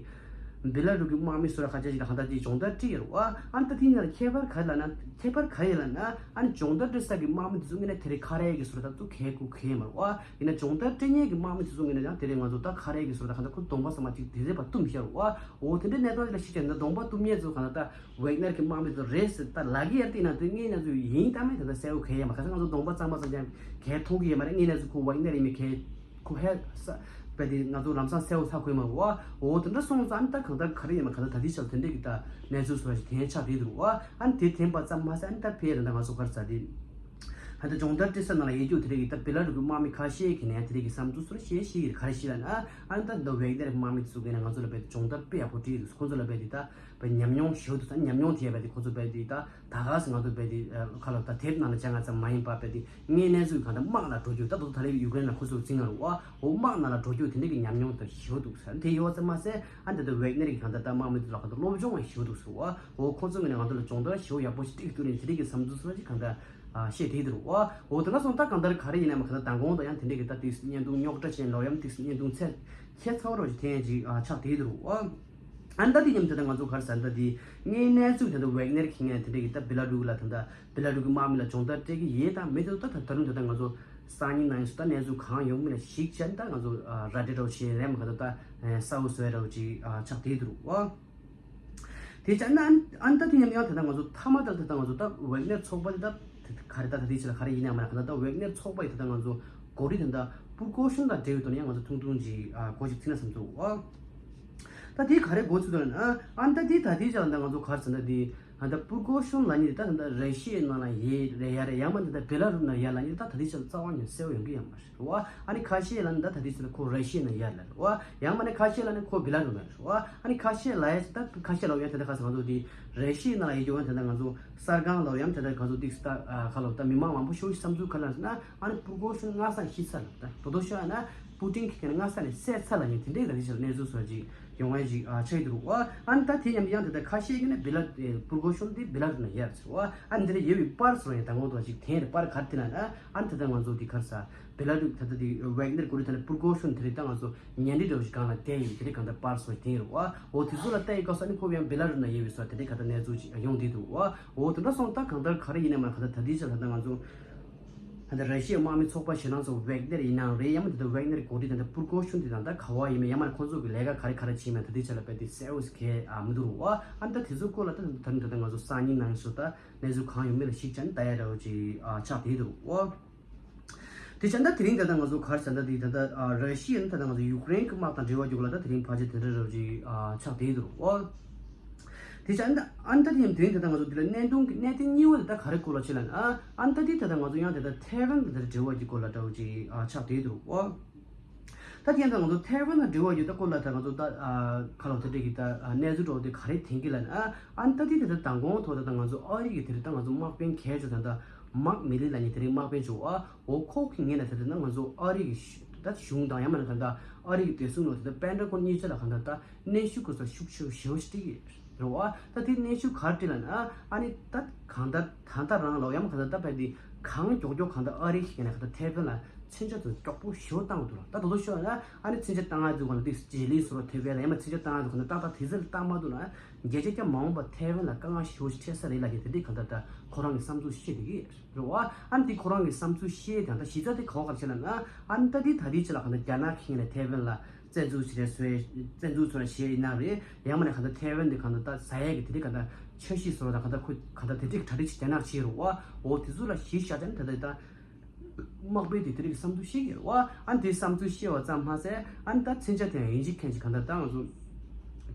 བེ་ལ་རུ་གི་དམག་མི་སུ་ར་ཁ་ཆ་ཞིག་ལ་གང་ལྟར་དེ་སྦྱོང་བརྡར་སྤྲད་ཡོད་རེད་བ། ཨ་ནི་ད་དེ་ནང་ལ་ཁྱད་པར་ག་རེ་ལབ་ན། ཁྱད་པར་ག་རེ་ལབ་ན། ཨ་ནི་སྦྱོང་བརྡར་སྤྲད་ས་གི་དམག་མི་དེ་ཚོ་ངོས་ནས་དེ་རིང་ཁ་རས་གི་སུ་ར་ད་ཚོ་གལ་གུ་གལ་མ་རེད་བ། ཡིན་ན་སྦྱོང་བརྡར་སྤྲད་མཁན་གྱི་དམག་མི་དེ་ཚོ་ངོས་ནས་ཀྱང་དེ་རིང་ང་ཚོ་ད་ཁ་རས་གི་སུ་ར་ད་གང་ལྟར་ཁོ་གདོང་པ་ཚང་མ་ཅིག་དེ་རེད་པ་བཏུམས་བཞག་རེད་བ། འོ་དེ་འདྲའི་གནས་སྟངས་དེ་ལ་གཞི་བྱས་ན་གདོང་པ་བཏུམས་མཁན་ཚོ་གང་ལྟར་ད་ཝེག་ནེར་གྱི་དམག་མི་ཚོ་རེད་ཟེར་ད་ལབ་ཀྱི་ཡོད་རེད། དེ་ཡིན་ན་དེ་ངས་ང་ཚོ་ཡིན་གཏན་མེད་ད་ལྟ་གསལ་པོ་གལ་ཡོད་མ་རེད། ག་ས་ང་ཚོ་གདོང་པ་གཙང་མ་ཚང་ཀྱང་གལ་མཐོང་གི་ཡོད་མ་རེད། ངས་ང་ཚོ་ཁོ་ཝེག་ནེར་ཡིན་མིན་གལ་ཁོ་ཧེ་ས་བས་དེ་ང་ཚོ་ལམ་སང་གསལ་པོ་ཆགས་ཁོ་ཡོད་མ་རེད་བ། འོ་དེ་འདྲ་སོང་ཙང་ཨ་ནི་ད་གང་ལྟར་ག་རེ་ཡིན་མ་གང་ལྟར་ད་ལྟའི་ཆར་དེ་འདྲས་ཀྱི་ད་གནས་ཚུལ་སོགས་ཞིག་དེ་ཆགས་བསྡད་འདུག་བ། ཨ་ནི་དེ་དེ་ཡིན་པ་ཙམ་མ་ཟད་ཨ་ནི་ད་ཕེ་ད་ལྟ་ང་ཚོ་ག་རེ་ཟ་དེ་ད་ལྟ་སྦྱོང་བརྡར་སྤྲད་ས་ནང་ལ་ཡོད་རྒྱུ་དེ་འདྲས་ཀྱི་ད་བེ་ལ་རུ་གི་དམག་མི་ཁ་ཤས་ཀྱིས་ནས་དེ་འདྲས་ཀྱི་བསམ་ཚུལ་སོགས་བཤད་ཤེས་ཀྱི་རེད། ག་རེ་ཤེས་ལབ་ན། ཨ་ནི་ད་ད་ཝེག་ནེར་དམག་མི་ཚོ་གིས་ནས་ང་ཚོ་ལ་བས་སྦྱོང་བརྡར་དཔེ་ཡག་པོ་སྤྲད་ཡོད་འདུག་ཁོ་ཚོ་ལ་བས་དེ་ད་བས་ཉམས་མྱོང་ཞེ་པོ་འདུག་ད་ཉམས་མྱོང་དེ་ཡ་བས་དེ་ཁོ་ཚོ་བས་དེ་ད་ད་ག་སེ་ང་ཚོ་བས་དེ་ཁ་ལོ་ད་དེབ་ནང་ལ་སྦྱང་ང་ཙམ་མ་ཡིན་པ་བས་དེ་དངོས་གནས་ཚུལ་གང་ལྟར་དམག་ལ་འགྲོ་རྒྱུ། ད་དུང་ད་ལྟ་ཡུཀ་རེན་ལ་ཁོ་ཚོ་འཛིང་ང་རུ་བ། འོ་དམག་ནང་ལ་འགྲོ་རྒྱུ་དེ་འདྲ་གི་ཉམས་མྱོང་དང་ཞེ་པོ་འདུག་ཟེར། དེ་ཡོད་ཙམ་མ་ཟད་ཨ་ནི་ད་ལྟ་ཝེག་ནེར་གྱི་གང་ལྟར་ད་དམག་མི་ཚོ་ལ་གང་ལྟར་སློབ་སྦྱོང་ཡང་ཞེ་པོ་འདུག་ཟེར་བ། འོ་ཁོ་ཚོ་ངོས་ནས་ང་ཚོ་ལ་སྦྱོང་བརྡར་ཞེ་པོ་ཡག་པོ་ཞིག་སྤྲད་ཀྱི་འདུག་ནས་དེ་འདྲ་གི་བསམ་ཚུལ་སོགས་ཅིག་གང་ལྟར་ཨ་བཤད་བསྡད་འདུག་བ། འོ་དེ་འདྲ་སོང་ད་གང་ལྟར་ག་རེ་ཡིན་ནའང་གང་ལྟར་མདང་དགོང་དུ་ཡང་དེ་འདྲ་གི་ད་ཏིག་བརྙན་ཐུང་རྙོག་དྲ་ཅན་ལོ་ཡང་ཏིག་བརྙན་ཐུང་ཚད་ཁྱད་མཚར་བ་རོ་ཞིག་འཐེན་ཅིག་ཨ་ཆགས་བསྡད་འདུག་བ། ཨ་ནི་ད་དེ་མཉམ་དུ་ད་ང་ཚོ་ག་རེ་ཟ་ད་དེ་དངོས་གནས་ཚུལ་དེ་ད་ཝེག་ནེར་ཁེངས་ནས་དེ་འདྲ་གི་ད་བེ་ལ་རུ་ལ་ད་ད་བེ་ལ་རུ་གི་དམག་མི་ལ་སྦྱོང་བརྡར་སྤྲད་ཀྱི་ཡོད་དམ་མེད་དེ་ད་ད་རུང་ད་ད་ང་ཚོ་སང་ཉིན་གནངས་ཉིན་སུ་ད་གནས་ཚུལ་གང་ཡོང་མིན་ལ་གཞིགས་བྱས་ད་ང་ཚོ་ཨ་ར་སྤྲོད་རོགས་བྱེད་རེད་མ་ག་ད་ད་གསལ་པོ་བཟོ་ཡ་རོགས་ཅིག་ཨ་ཆགས་བསྡད་འདུག་བ། དེ་བྱས་ན་ཨ་ནི་ཨ་ནི་ད་དེ་མཉམ་ཡང་ད་ལྟ་ང་ཚོ་མཐའ་མ་ད་ད་ལྟ་ང་ཚོ་ད་ཝེག་ནེར་ཚོགས་པ་དེ་ད་ག་རེ་ད་ད་དེ་ཕྱི་ལ་ག་རེ་ཡིན་ནའང་མ་ན་ག་ད་ད་ཝེག་ནེར་ཚོགས་པ་ཡི་ད་ད་ང་ཚོ་གོ་སྒྲིག་ད་ད་པུར་ཀོ་ཤོན་དང་འབྲེལ་བའི་ཐོག་ནས་ཡང་ང་ཚོ་ཐུང་ཐུང་ཅིག་ཨ་གོ་ཞིག་ཚིག་ན་བསམ་ཚུལ་འོ། ད་དེ་ག་རེ་གོ་ཚུལ་ད་ན་ཨ་ནི་ད་དེ་ད་དེ་བྱས་ད་ང་ཚོ་ག་རེ་ཟེར་ན་དེ་ཨ་ད་པུར་ཀོ་ཤོན་ལབ་མཁན་དེ་ད་ད་ད་ར་ཤི་ཡའི་ནང་ལ་ཡོད་རེད་ཡ་རེད། ཡང་མ་ད་ད་བེ་ལ་རུ་ནང་ཡོད་ལབ་མཁན་དེ་ད་ད་དེ་ཕྱི་ལ་རྩ་བ་ནས་གསལ་པོ་ཡོང་གི་ཡོད་མ་རེད། རེད་བ། ཨ་ནི་ཁ་ཤས་ལ་ནི་ད་ད་དེ་ཚོ་ལ་ཁོ་ར་ཤི་ཡ་ནང་ཡོད་ལ་རེད་བ། ཡང་མ་ནི་ཁ་ཤས་ལ་ནི་ཁོ་བི་ལ་རུ་ནང་རེད་བ། ཨ་ནི་ཁ་ཤས་ལ་ཡ་ད་ཁ་ཤས་ལ་ཡང་དེ་འདྲ་ཁ་ས་ང་ཚོ་དེ་ར་ཤི་ཡ་ནང་ལ་ཡོད་ཀྱི་བ། དེ་འདྲ་ང་ཚོ་གསར་ཁང་ལ་ཡང་དེ་འདྲ་ང་ཚོ་ཏིག་ས་ད་ཁ་ལོ་ད་མི་མང་མང་པོ་ཤོག་ཤིག་བསམ་ཚུལ་ག་ལ་ཟེར་ན། ཨ་ནི་པུར་ཀོ་ཤོན་སྔ་ས་ཤི་ཚར་ལ་ད་དོ་དོ་ཤོད་ཨ་ན་པུ་ཏིན་གྱི་ཁྱེད་ནི་སྔ་ས་ནས་བསད་ཚར་ལ་ཉིན་དེ་འདྲའི་ད་དེ་ཆ་ལ་གནས་ཚུལ་སོགས་ཅིག་ཡོང་བ་ཞིག་ཨ་ཆགས་ཀྱི་འདུག་བ། ཨ་ནི་ད་དེ་མཉམ་དུ་ཡང་དེ་ལྟར་ཁ་ཤས་ཀྱིས་ནི་བི་ལ་པུར་ཀོ་ཤོན་དེ་བི་ལ་རུ་ན་ཡར་ཟེར་བ། ཨ་ནི་དེ་ལ་ཡོད་པའི་པར་སོགས་ཡང་ད་ངོ་ཐོག་ཅིག་དེ་རེད། པར་ག་རེ་དེ་ན་ན་ཨ་ནི་དེ་ལྟར་ང་ཚོ་དེ་ག་རེ་ཟ་བི་ལ་རུ་ད་ལྟ་དེ་ཝེག་ནེར་གོ་རི་ད་ནི་པུར་ཀོ་ཤོན་དེ་རེད། ད་ང་ཚོ་ཉལ་འདྲི་འདྲ་བོ་ཞིག་སྒང་ལ་བསྡད་ཡོད། དེ་རེད། གང་ལྟར་པར་སོགས་དེ་རེད་བ། འོ་དེ་ཚོ་ལ་བལྟ་ཡི་སྐབས་སུ་ཨ་ནི་ཁོ་ཡང་བི་ལ་རུ་ན་ཡོད་པའི་སོགས་དེ་འདྲའི་ག་ད་གནས་ཚུལ་ཅིག་ཡོང་བསྡད་འདུག་བ། འོ་དེ་འདྲ་སོང་ད་གང་ལྟར་ག་རེ་ཡིན་ན་མ་ག་ད་ད་དེ་ཆ་ལ་ད་ང་ཚོ་ད་ལྟ་ར་ཤི་ཡའི་དམག་མི་ཚོགས་པ་ཞེད་སྣང་ཚོ་ཝེག་ནེར་ཡིན་ནའང་རེད། ཡང་མིན་ད་ལྟ་ཝེག་ནེར་གོ་སྒྲིག་ད་ལྟ་པུར་ཀོ་ཤོན་དེ་ད་ལྟ་ག་བ་ཡིན་མིན། ཡང་མིན་ཁོ་ཚོ་གི་ལས་ཀ་ག་རེ་ག་རེ་བྱེད་མིན་ད་ལྟའི་ཆ་ལ་བལྟ་དེ་གསལ་བོ་ཞིག་གལ་ཨ་མི་འདུག་རུང་བ། ཨ་ནི་ད་དེ་ཚོ་སྐོར་ལ་ད་ད་ད་ད་ང་ཚོ་སང་ཉིན་གནངས་ཉིན་སུ་ད་གནས་ཚུལ་གང་ཡོང་མིན་ལ་གཞིགས་བྱས་ནས་ལྟ་ཡ་འདྲ་བོ་ཅིག་ཨ་ཆགས་བསྡད་འདུག་རུང་བ། དེ་བྱས་ན་ད་དེ་རིང་ད་ལྟ་ང་ཚོ་ག་རེ་ཟེར་ན་ད་དེ་ད་ལྟ་ཨ་ར་ཤི་ཡ་ནི་ད་ལྟ་ང་ཚོ་ཡུཀ་རེན་གྱི་དམག་དང་འབྲེལ་བ་ཡོད་ལ་ད་དེ་རིང་ཕལ་ཆེར་དེ་འདྲ་འདྲ་བོ་ཅིག་ཨ་ཆགས་བསྡད་འདུག་རུང་བ། དེ་བྱས་ཨ་ནི་ད་ཨ་ནི་ད་དེ་ཡང་དེ་རིང་ད་ལྟ་ང་ཚོ་འདི་ལ་གནད་དོན་གྱི་གནད་དོན་གཉིས་པ་དེ་ད་ག་རེ་སྐོར་ལ་བྱེད་ལ་ཨ་ཨ་ནི་ད་དེ་ད་ལྟ་ང་ཚོ་ཡང་དེ་ད་ཐའེ་ཝན་དང་དེ་འབྲེལ་བ་གྱི་སྐོར་ལ་འདྲ་བོ་ཅིག་ཨ་ཆགས་བསྡད་འདུག་ཨོ། ད་དེ་ཡང་ད་ང་ཚོ་ཐའེ་ཝན་དང་འབྲེལ་བ་ཡོད་ད་སྐོར་ལ་ད་ང་ཚོ་ད་ཨ་ག་ལ་དེ་འདྲས་ཀྱི་ད་ཨ་གནས་ཚུལ་འདྲ་བོ་དེ་ག་རེ་ཐོན་གྱི་ལ་ཨ་ཨ་ནི་ད་དེ་དེ་ད་མདང་དགོང་ཐོག་ད་ད་ང་ཚོ་ཨ་རི་གི་དེ་རེད་ད་ང་ཚོ་དམག་དཔོན་གལ་ཆེ་ད་ད་མཱག་མི་ལི་ལ་ཉེ་དེ་རིང་དམག་དཔོན་ཆེ་བ་ཨོ་ཁོ་གི་ངོས་ནས་དེ་ད་ང་ཚོ་ཨ་རི་གི་ད་གཞུང་དང་ཡང་མིན་ན་ད་ད་ཨ་རི་གི་བདེ་སྲུང་ལོ་དེ་ད་པེན་ཊ་གོན་གཉིས་ཆ་ལ་གང་ད་ད་གནོན་ཤུགས་སྐོར་ས་ཤུགས་ཆེ་ཤོས་ཤིག་རེད་བ། ད་དེ་གནོན་ཤུགས་ག་རེ་སྤྲད་ལ་ན་ཨ་ནི་ད་གང་ལྟར་ད་ལྟ་རང་ལ་ཡང་གང་ལྟར་ད་བས་དེ་གང་མགྱོགས་མགྱོགས་གང་ལྟར་ཨ་རི་ཞིག་ནས་གང་ལྟར་ཐའེ་ཝན་ལ་མཚོན་ཆ་དང་མགྱོགས་པོ་ཞེ་པོ་བཏང་འདུག་ལ། ད་དོ་དོ་ཤོད་ན་ཨ་ནི་མཚོན་ཆ་བཏང་ཡ་དུས་གང་ལ་དེ་རྗེས་ལུས་སོར་ཐེབས་པས་ལ་ཡང་མ་མཚོན་ཆ་བཏང་ཡ་དུས་གང་ལྟར་ཏག་ཏག་དེ་ཚོ་ལ་བཏང་མ་འདུག་ན་རྒྱལ་སྤྱི་ཀྱང་མ་འོངས་པ་ཐའེ་ཝན་ལ་དཀའ་ངལ་ཞེ་པོ་ཞིག་འཕྲད་ས་རེད་ལ་ཡ་དེ་འདྲའི་གང་ལྟར་ད་ཁོ་རང་གི་བསམ་ཚུལ་བཤད་དེ་གི་རེད་བ། ཨ་ནི་དེ་ཁོ་རང་གི་བསམ་ཚུལ་བཤད་དང་ད་གཞི་རྩ་དེ་ག་བ་ག་རེ་བྱས་ལ་ན་ཨ་ནི་ད་དེ་ད་དེ་ཆེ་ལ་གང་ལྟར་རྒྱ་ནག་གི་ནས་ཐའེ་ཝན་ལ། བཙན་འཛུལ་བྱེད་རེས་བཟོས་བཙན་འཛུལ་བཟོ་རེས་བྱས་ཡིན་ན་རེད། ཡང་མིན་ན་གང་ལྟར་ཐའེ་ཝན་དེ་གང་ལྟར་ད་ཟ་ཡས་ཀྱི་དེ་རིགས་གང་ལྟར་འཆར་གཞི་བཟོ་ར་དང་གང་ལྟར་ཁོ་གང་ལྟར་དེ་རིགས་གྲ་སྒྲིག་བྱེད་རྒྱ་ནག་བྱེད་རུང་བ་འོ་དེ་ཚོ་ལ་གཞི་བཞག་ཙང་ད་ལྟ་ད་དམག་དཔོན་དེ་དེ་རིགས་བསམ་ཚུལ་བཤད་ཀྱི་རེད་བ། ཨ་དེ་བསམ་ཚུལ་བཤད་བ་ཙམ་མ་ཟད་ཨ་ནི་ད་མཚོན་ཆ་དེ་ཡང་ཡིན་གཅིག་མཁན་གཅིག་གང་ལྟར་ད་ང་ཚོ་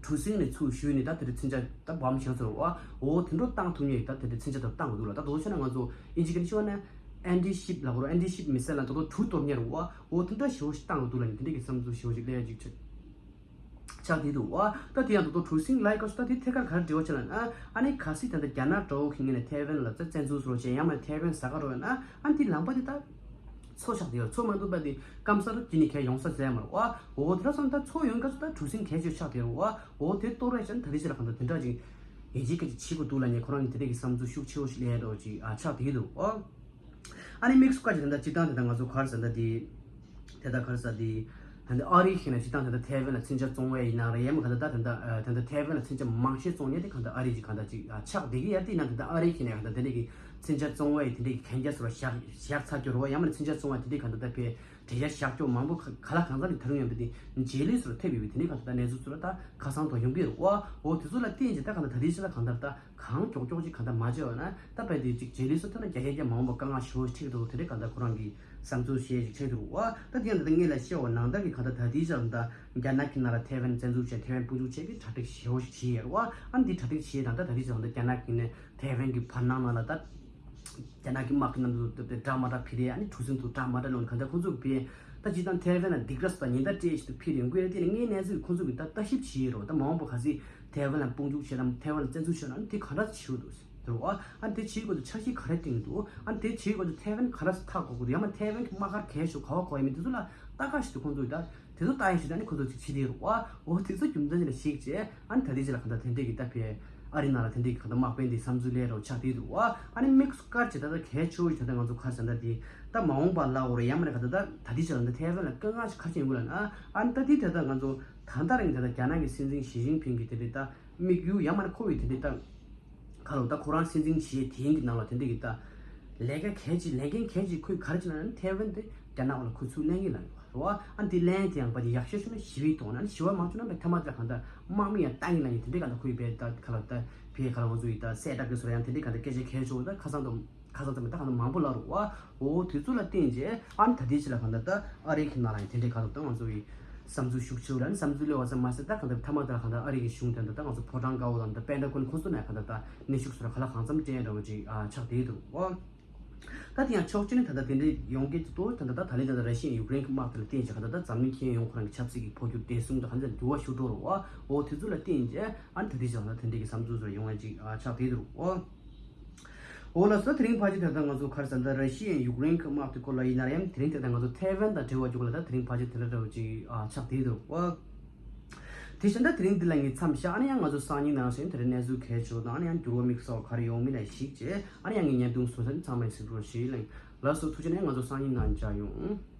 གྲུ་གཟིངས་ནས་ཚུར་གཞུས་ནས་ད་དེ་རིགས་མཚོན་ཆ་ད་སྦོམ་བྱས་ཚོར་བ་འོ་དེ་འདྲ་བཏང་ཐུབ་ངེས་ད་དེ་རིགས་མཚོན་ཆ་ད་བཏང་དགོས་འདུག་ལ། ད་དོ་ཆ་ན་ང་ཚོ་ཡིན་གཅིག་གི་ཤོད་ན་ཨན་ཊི་ཤིབ་ལ་གོ་རོ་ཨན་ཊི་ཤིབ་མི་སེལ་ལ་དོ་དོ་གྲུ་གཏོར་ཉེར་བ། འོ་དེ་འདྲ་ཞེ་པོ་ཞིག་བཏང་འདུག་ལ་ནི་དེ་འདྲ་གི་བསམ་ཚུལ་ཞེ་པོ་ཞིག་སླེབས་ཡ་ཅིག་ཆགས་ཆགས་བསྡད་འདུག་བ། ད་དེ་ཡང་དོ་དོ་གྲུ་གཟིངས་ལའི་སྐབས་སུ་ད་དེ་ཐད་ཀར་ག་རེ་འབྲེལ་བ་བྱས་ལ་ན་ཨ་ནི་གལ་སྲིད་ད་ལྟ་རྒྱ་ནག་འདྲ་བོ་གི་ངོས་ནས་ཐའེ་ཝན་ལ་ད་བཙན་འཛུལ་བཟོ་བྱས་ཡང་མ་ཐའེ་ཝན་ཟ་ག་རོགས་ཡོད་ན་ཨ་ནི་དེ་ལམ་པ་དེ་ད་མཚོ་ཆགས་བསྡད་ཡོད། མཚོ་མ་འདུག་པ་དེ་སྐམ་ས་རུ་ཅི་ནི་གས་ཡོང་ས་ཟེར་མ་རེད་བ། འོ་དེ་འདྲ་སོང་ད་མཚོ་ཡོང་སྐབས་སུ་ད་གྲུ་གཟིངས་གས་ཅིག་ཆགས་བསྡད་ཡོད་བ། འོ་དེ་གཏོར་བས་ཀྱང་ད་དེ་ཅི་ལ་གང་ད་དེ་འདྲ་ཅིག་ཡིན་གཅིག་ག་ཅིག་བྱེད་དགོས་འདུག་ལ་ནི་ཁོ་རང་གི་དེ་འདྲ་གི་བསམ་ཚུལ་ཤུགས་ཆེ་བོ་ཞིག་སླེབས་འདྲ་བོ་ཅིག་ཨ་ཆགས་བསྡད་ཀྱི་འདུག་བ། ཨ་ནི་དམིགས་སུ་བཀར་གྱི་ད་ལྟ་སྤྱིར་བཏང་དེ་ད་ང་ཚོ་ག་རེ་ཟེར་ད་དེ། དེ་ད་ག་རེ་ཟེར་དེ། ད་ལྟ་ཨ་རི་ཞིག་ན་སྤྱིར་བཏང་དེ་ད་ཐའེ་ཝན་ལ་མཚོན་ཆ་བཙོང་བས་ཡིན་ན་རེད་ཡང་མིན་ག་ད་ད་དེ་ད་དེ་ད་ཐའེ་ཝན་ལ་མཚོན་ཆ་མང་ཤས་བཙོང་མཁན་དེ་ག་ད་ཨ་རི་ཞིག་ག་ད་ཅིག་ཆགས་བསྡད་ཀྱི་ཡ་དེ་ཡིན་ན་དེ་ད་ཨ་རི་ཞིག་ན་ག་ད་དེ་འདྲ་གི་མཚོན་ཆ་བཙོང་བས་དེ་འདྲ་གི་གན་རྒྱ་སོར་བཞག་བཞག་ཚར་རྒྱུ་རེད་བ། ཡང་མིན་མཚོན་ཆ་བཙོང་བ་དེ་འདྲ་ག་ད་ད་ཕེ་འབྲེལ་བཞག་རྒྱུ་མང་པོ་ག་ལ་གང་ཚང་གི་ད་རུང་ཡོང་པ་དེ་རྗེས་ལུས་སོར་ཐེབས་ཡོད་པའི་དེ་འདྲ་ག་ད་ད་གནས་ཚུལ་ཚུར་ད་ཁ་སང་དུ་ཡོང་གི་རེད་བ། འོ་དེ་ཚོ་ལ་བརྟེན་ཅིག་ད་ག་ད་ད་དེ་ཞིག་ལ་ག་ད་ད། གང་མགྱོགས་མགྱོགས་ཅིག་གང་ལྟར་མ་བྱས་པ་ན་ད་བས་དེ་ཅིག་རྗེས་ལུས་སུ་ཐོན་ན་རྒྱ་རྒྱ་རྒྱ་མ་འོངས་པ་དཀའ་ངལ་ཞེ་པོ་ཅིག་འཕྲད་འདུག་དེ་འདྲའི་གང་ལྟར་ཁོ་རང་གི་བསམ་ཚུལ་བཤད་ཅིག་བྱས་འདུག་བ། ད་དེ་ཡང་ད་ལྟ་ངེད་ལ་བཤད་པ་ནང་ལྟར་གྱི་གང་ལྟར་ད་ལྟའི་ཆར་ད་རྒྱ་ནག་གི་ནང་ལ་ཐའེ་ཝན་བཙན་འཛུལ་བྱས་ཐའེ་ཝན་དཔུང་འཇུག་བྱས་པའི་གྲ་སྒྲིག་ཞེ་པོ་ཞིག་བྱས་ཡོད་རེད་བ། ཨ་ནི་འདི་གྲ་སྒྲིག་བྱས་དང་ད་ད་ལྟའི་ཆར་ད་རྒྱ་ནག་གི་ནས་ཐའེ་ཝན་གྱི་བར་སྣང་ནང་ལ་ད་རྒྱ་ནག་གི་དམག་གི་རྣམ་ཚོ་འདྲ་མ་འདྲ་ཕི་རེ་ཨ་ནི་གྲུ་གཟིངས་དུ་འདྲ་མ་འདྲ་ལོན་གང་ལྟར་ཁོང་ཚོ་བས་ད་ཇི་ལྟར་ཐའེ་ཝན་ལ་སྡིགས་ར་སུ་དང་ཉེན་བརྡ་སྤྲད་ཞིག་ཏུ་ཕི་རེ་འགོས་དེ་ནི་ངའི་གནས་ཚུལ་ཁོང་ཚོ་གི་ད་ལྟ་ཞིབ་བྱས་ཡོད་རེད་བ། ད་མ་འོངས་པ་ག་ཚོད། ཐའེ་ཝན་ལ་དཔུང་འཇུག་བྱེད་དམ་ཐའེ་ཝན་ལ་བཙན་འཛུལ་བྱེད་དམ་དེ་ག་འདྲ་བྱེད་འདུག་ཟེར་བ། ཨ་དེ་བྱེད་དགོས་ཚུལ་འཆར་གཞི་ག་རེ་བཏིང་འདུག་ཨ་དེ་བྱེད་དགོས་ཚུལ་ཐའེ་ཝན་ག་འདྲ་ཐག་གོ་དགོས་འདུག་ཡང་མ་ཐའེ་ཝན་གྱི་དམག་སྒར་གས་ཤོག་ག་བ་གོ་ཡ་མི་དེ་ཚོ་ལ་ལྟ་ག་ཞིག་ཏུ་ཁོང་ཚོ་ཡི་ད་དེ་ཚོ་ལྟ་ཡ་ཞིག་ད་ནི་ཁོང་ཚོ་ཅིག་བྱེད་དེ་རུ་བ། འོ་དེ་ཚོ་རྒྱུ་མཚན་ཅིག་ལ་གཞིགས་བྱས་ཨ་ནི་ད་དེ་ཅིག་ལ་ག་འདྲ་དེ་འདྲས་ཀྱི་ད་ཕེ་ཨ་རི་ནང་ལ་དེ་འདྲས་ཀྱི་ག་འདྲ་དམག་དཔོན་དེ་བསམ་ཚུལ་ལས་རོ་ཆགས་དེ་འདུག་བ། ཨ་ནི་དམིགས་སུ་བཀར་བྱས་ད་ལྟ་གལ་ཆེ་བོ་ཞིག་ད་ལྟ་ང་ཚོ་ག་རེ་ཟེར་ད་དེ་ད་མ་འོངས་པ་ལ་འོ་རེ་ཡང་མ་རེ་ག་ད་ད་ད་དེ་ཅིག་ལ་ད་ཐའེ་ཝན་ལ་དཀའ་ངལ་ཞིག་ག་རེ་ཅིག་ཡོང་གི་ལ་ན་ཨ་ནི་ད་དེ་ད་ལྟ་ང་ཚོ། ད་ལྟ་རིང་ད་ལྟ་རྒྱ་ནག་གི་སྲིད་འཛིན་ཞི་ཅིན་ཕིང་གི་དེ་འདྲའི་ད་དམིགས་ཡུལ་ཡང་མིན་ན་ཁོ་བོའི་དེ་འདྲའི་ད་ག་ལོ་ད་ཁོ་རང་སྲིད་འཛིན་བྱས་དེང་གི་ནང་ལ་དེ་འདྲའི་གི་ད་ལས་ཀ་གལ་ཆེ་ལས་འགན་གལ་ཆེ་ཁོས་ག་རེ་བྱས་ན་ཐའེ་ཝན་དེ་རྒྱ་ནག་ལ་ཁོ་ཚུར་ལེན་གི་ལ་ཡོད་རོ། ཨ་འདི་ལན་དེ་ཡང་པ་དེ་ཡག་ཤོས་ཤོད་ན་ཞི་བའི་ཐོག་ན་ཞི་བ་མ་བྱུང་ན་པའི་ཐ་མ་དེ་ལ་གང་ལྟར་དམག་མི་ཡང་བཏང་གི་ལ་ཡིན་དེ་འདྲའི་གང་ལྟར་ཁོས་པའི་ད་ག་ལ་ད་བའི་ག་ལ་ང་ཚོ་ཡི་ད་གསལ་བསྒྲགས་གི་སོ་ཡང་དེ་འདྲའི་གང་ལྟར་སྐད་ཆ་གལ་ཆེ་བོ་ད་ཁ་སང་དུ། ཁ་སང་ཙམ་ད་གང་ལྟར་མང་པོ་ལབ་རོགས་ཨ། འོ་དུས་ཚོད་ལ་བརྟེན་རྗེས་ཨ་ནི་ད་ལྟའི་ཆ་ལ་གང་ལྟར་ད་ཨ་རིའི་ཁྱིམ་ནང་ལ་ཡང་དེ་འདྲའི་ག་རེ་ད་ང་ཚོ་ཡི་བསམ་ཚུལ་ཤུགས་ཆེ་བོ་ལ་ནི་བསམ་ཚུལ་སླེབས་པ་ཙམ་མ་ཟད་ད་གང་ལྟར་མཐའ་མ་ད་གང་ལྟར་ཨ་རི་གི་གཞུང་དེ་འདྲ་ད་ང་ཚོ་ཕོ་བྲང་དཀར་པོ་དང་ད་པེན་ཊ་གོན་ཁོ་ཚོ་ནས་གང་ལྟར་ད་གནོན་ཤུགས་སོགས་ག་ལ་གང་འཚམ་སྤྲད་འདྲ་བོ་ཅིག་ཨ་ཆགས་བསྡད་འདུག་ཨོ། ད་དེ་ཡང་ཕྱོགས་གཅིག་ནས་ད་ལྟ་དེ་འདྲའི་ཡོང་གི་འདུག་ད་ལྟ་ད་ལན་ད་ལྟ་ར་ཤི་ཡ་ཡུཀ་རེན་གྱི་དམག་དེ་ལ་བརྟེན་བྱས་གང་ལྟར་ད་འཛམ་གླིང་ཁྱོན་ཡོངས་ཁོ་རང་གི་ཆབ་སྲིད་ཀྱི་འཕོ་འགྱུར་བདེ་སྲུང་དང་གང་ལྟར་འགྱུར་བ་ཤུགས་འགྲོ་རུ་བ་ཨོ་དེ་ཚོ་ལ་བརྟེན་བྱས་ཨ་ནི་ད་ལྟའི་ཆ་ལ་དེ་འདྲའི་གི་བསམ་ཚུལ་ཚོ་ཡོང་བ་ཅིག་ཨ་ཆགས་བསྡད་འདུག་ཨོ། འོ་ལགས་སོ། དེ་རིང་ཕལ་ཆེར་ད་ལྟ་ང་ཚོ་ག་རེ་ཟེར་ད་ར་ཤི་ཡ་ཡུཀ་རེན་གྱི་དམག་དེ་སྐོར་ལ་ཡིན་ན་ཡང་དེ་རིང་ད་ལྟ་ང་ཚོ་ཐའེ་ཝན་དང་འབྲེལ་བ་འཇོག་ལ་ད་དེ་རིང་ཕལ་ཆེར་དེ་འདྲ་འདྲ་བོ་ཅིག་ཨ་ཆགས་བསྡད་འདུག་ཨོ། དེ་བཞིན་ད་དེ་རིང་འདི་ལ་ངས་མཚམས་བཞག་ཨ་ནི་ཡང་ང་ཚོ་སང་ཉིན་ནང་བཞིན་དེ་རིང་གནས་ཚུལ་གལ་ཆེ་བ་དང་ཨ་ནི་ཡང་འགྱུར་བ་དམིགས་བསལ་བ་ག་རེ་ཡོང་མིན་ལ་གཞིགས་བྱས་ཨ་ནི་ཡང་ངས་བརྙན་ཐུང་བཟོ་ས་ཚང་མ་གཟིགས་རོགས་ཞེས་གླེང་། ལགས་སོ་ཐུགས་རྗེ་ཆེ། ང་ཚོ་སང་ཉིན་ནང་མཇལ་ཡོང་།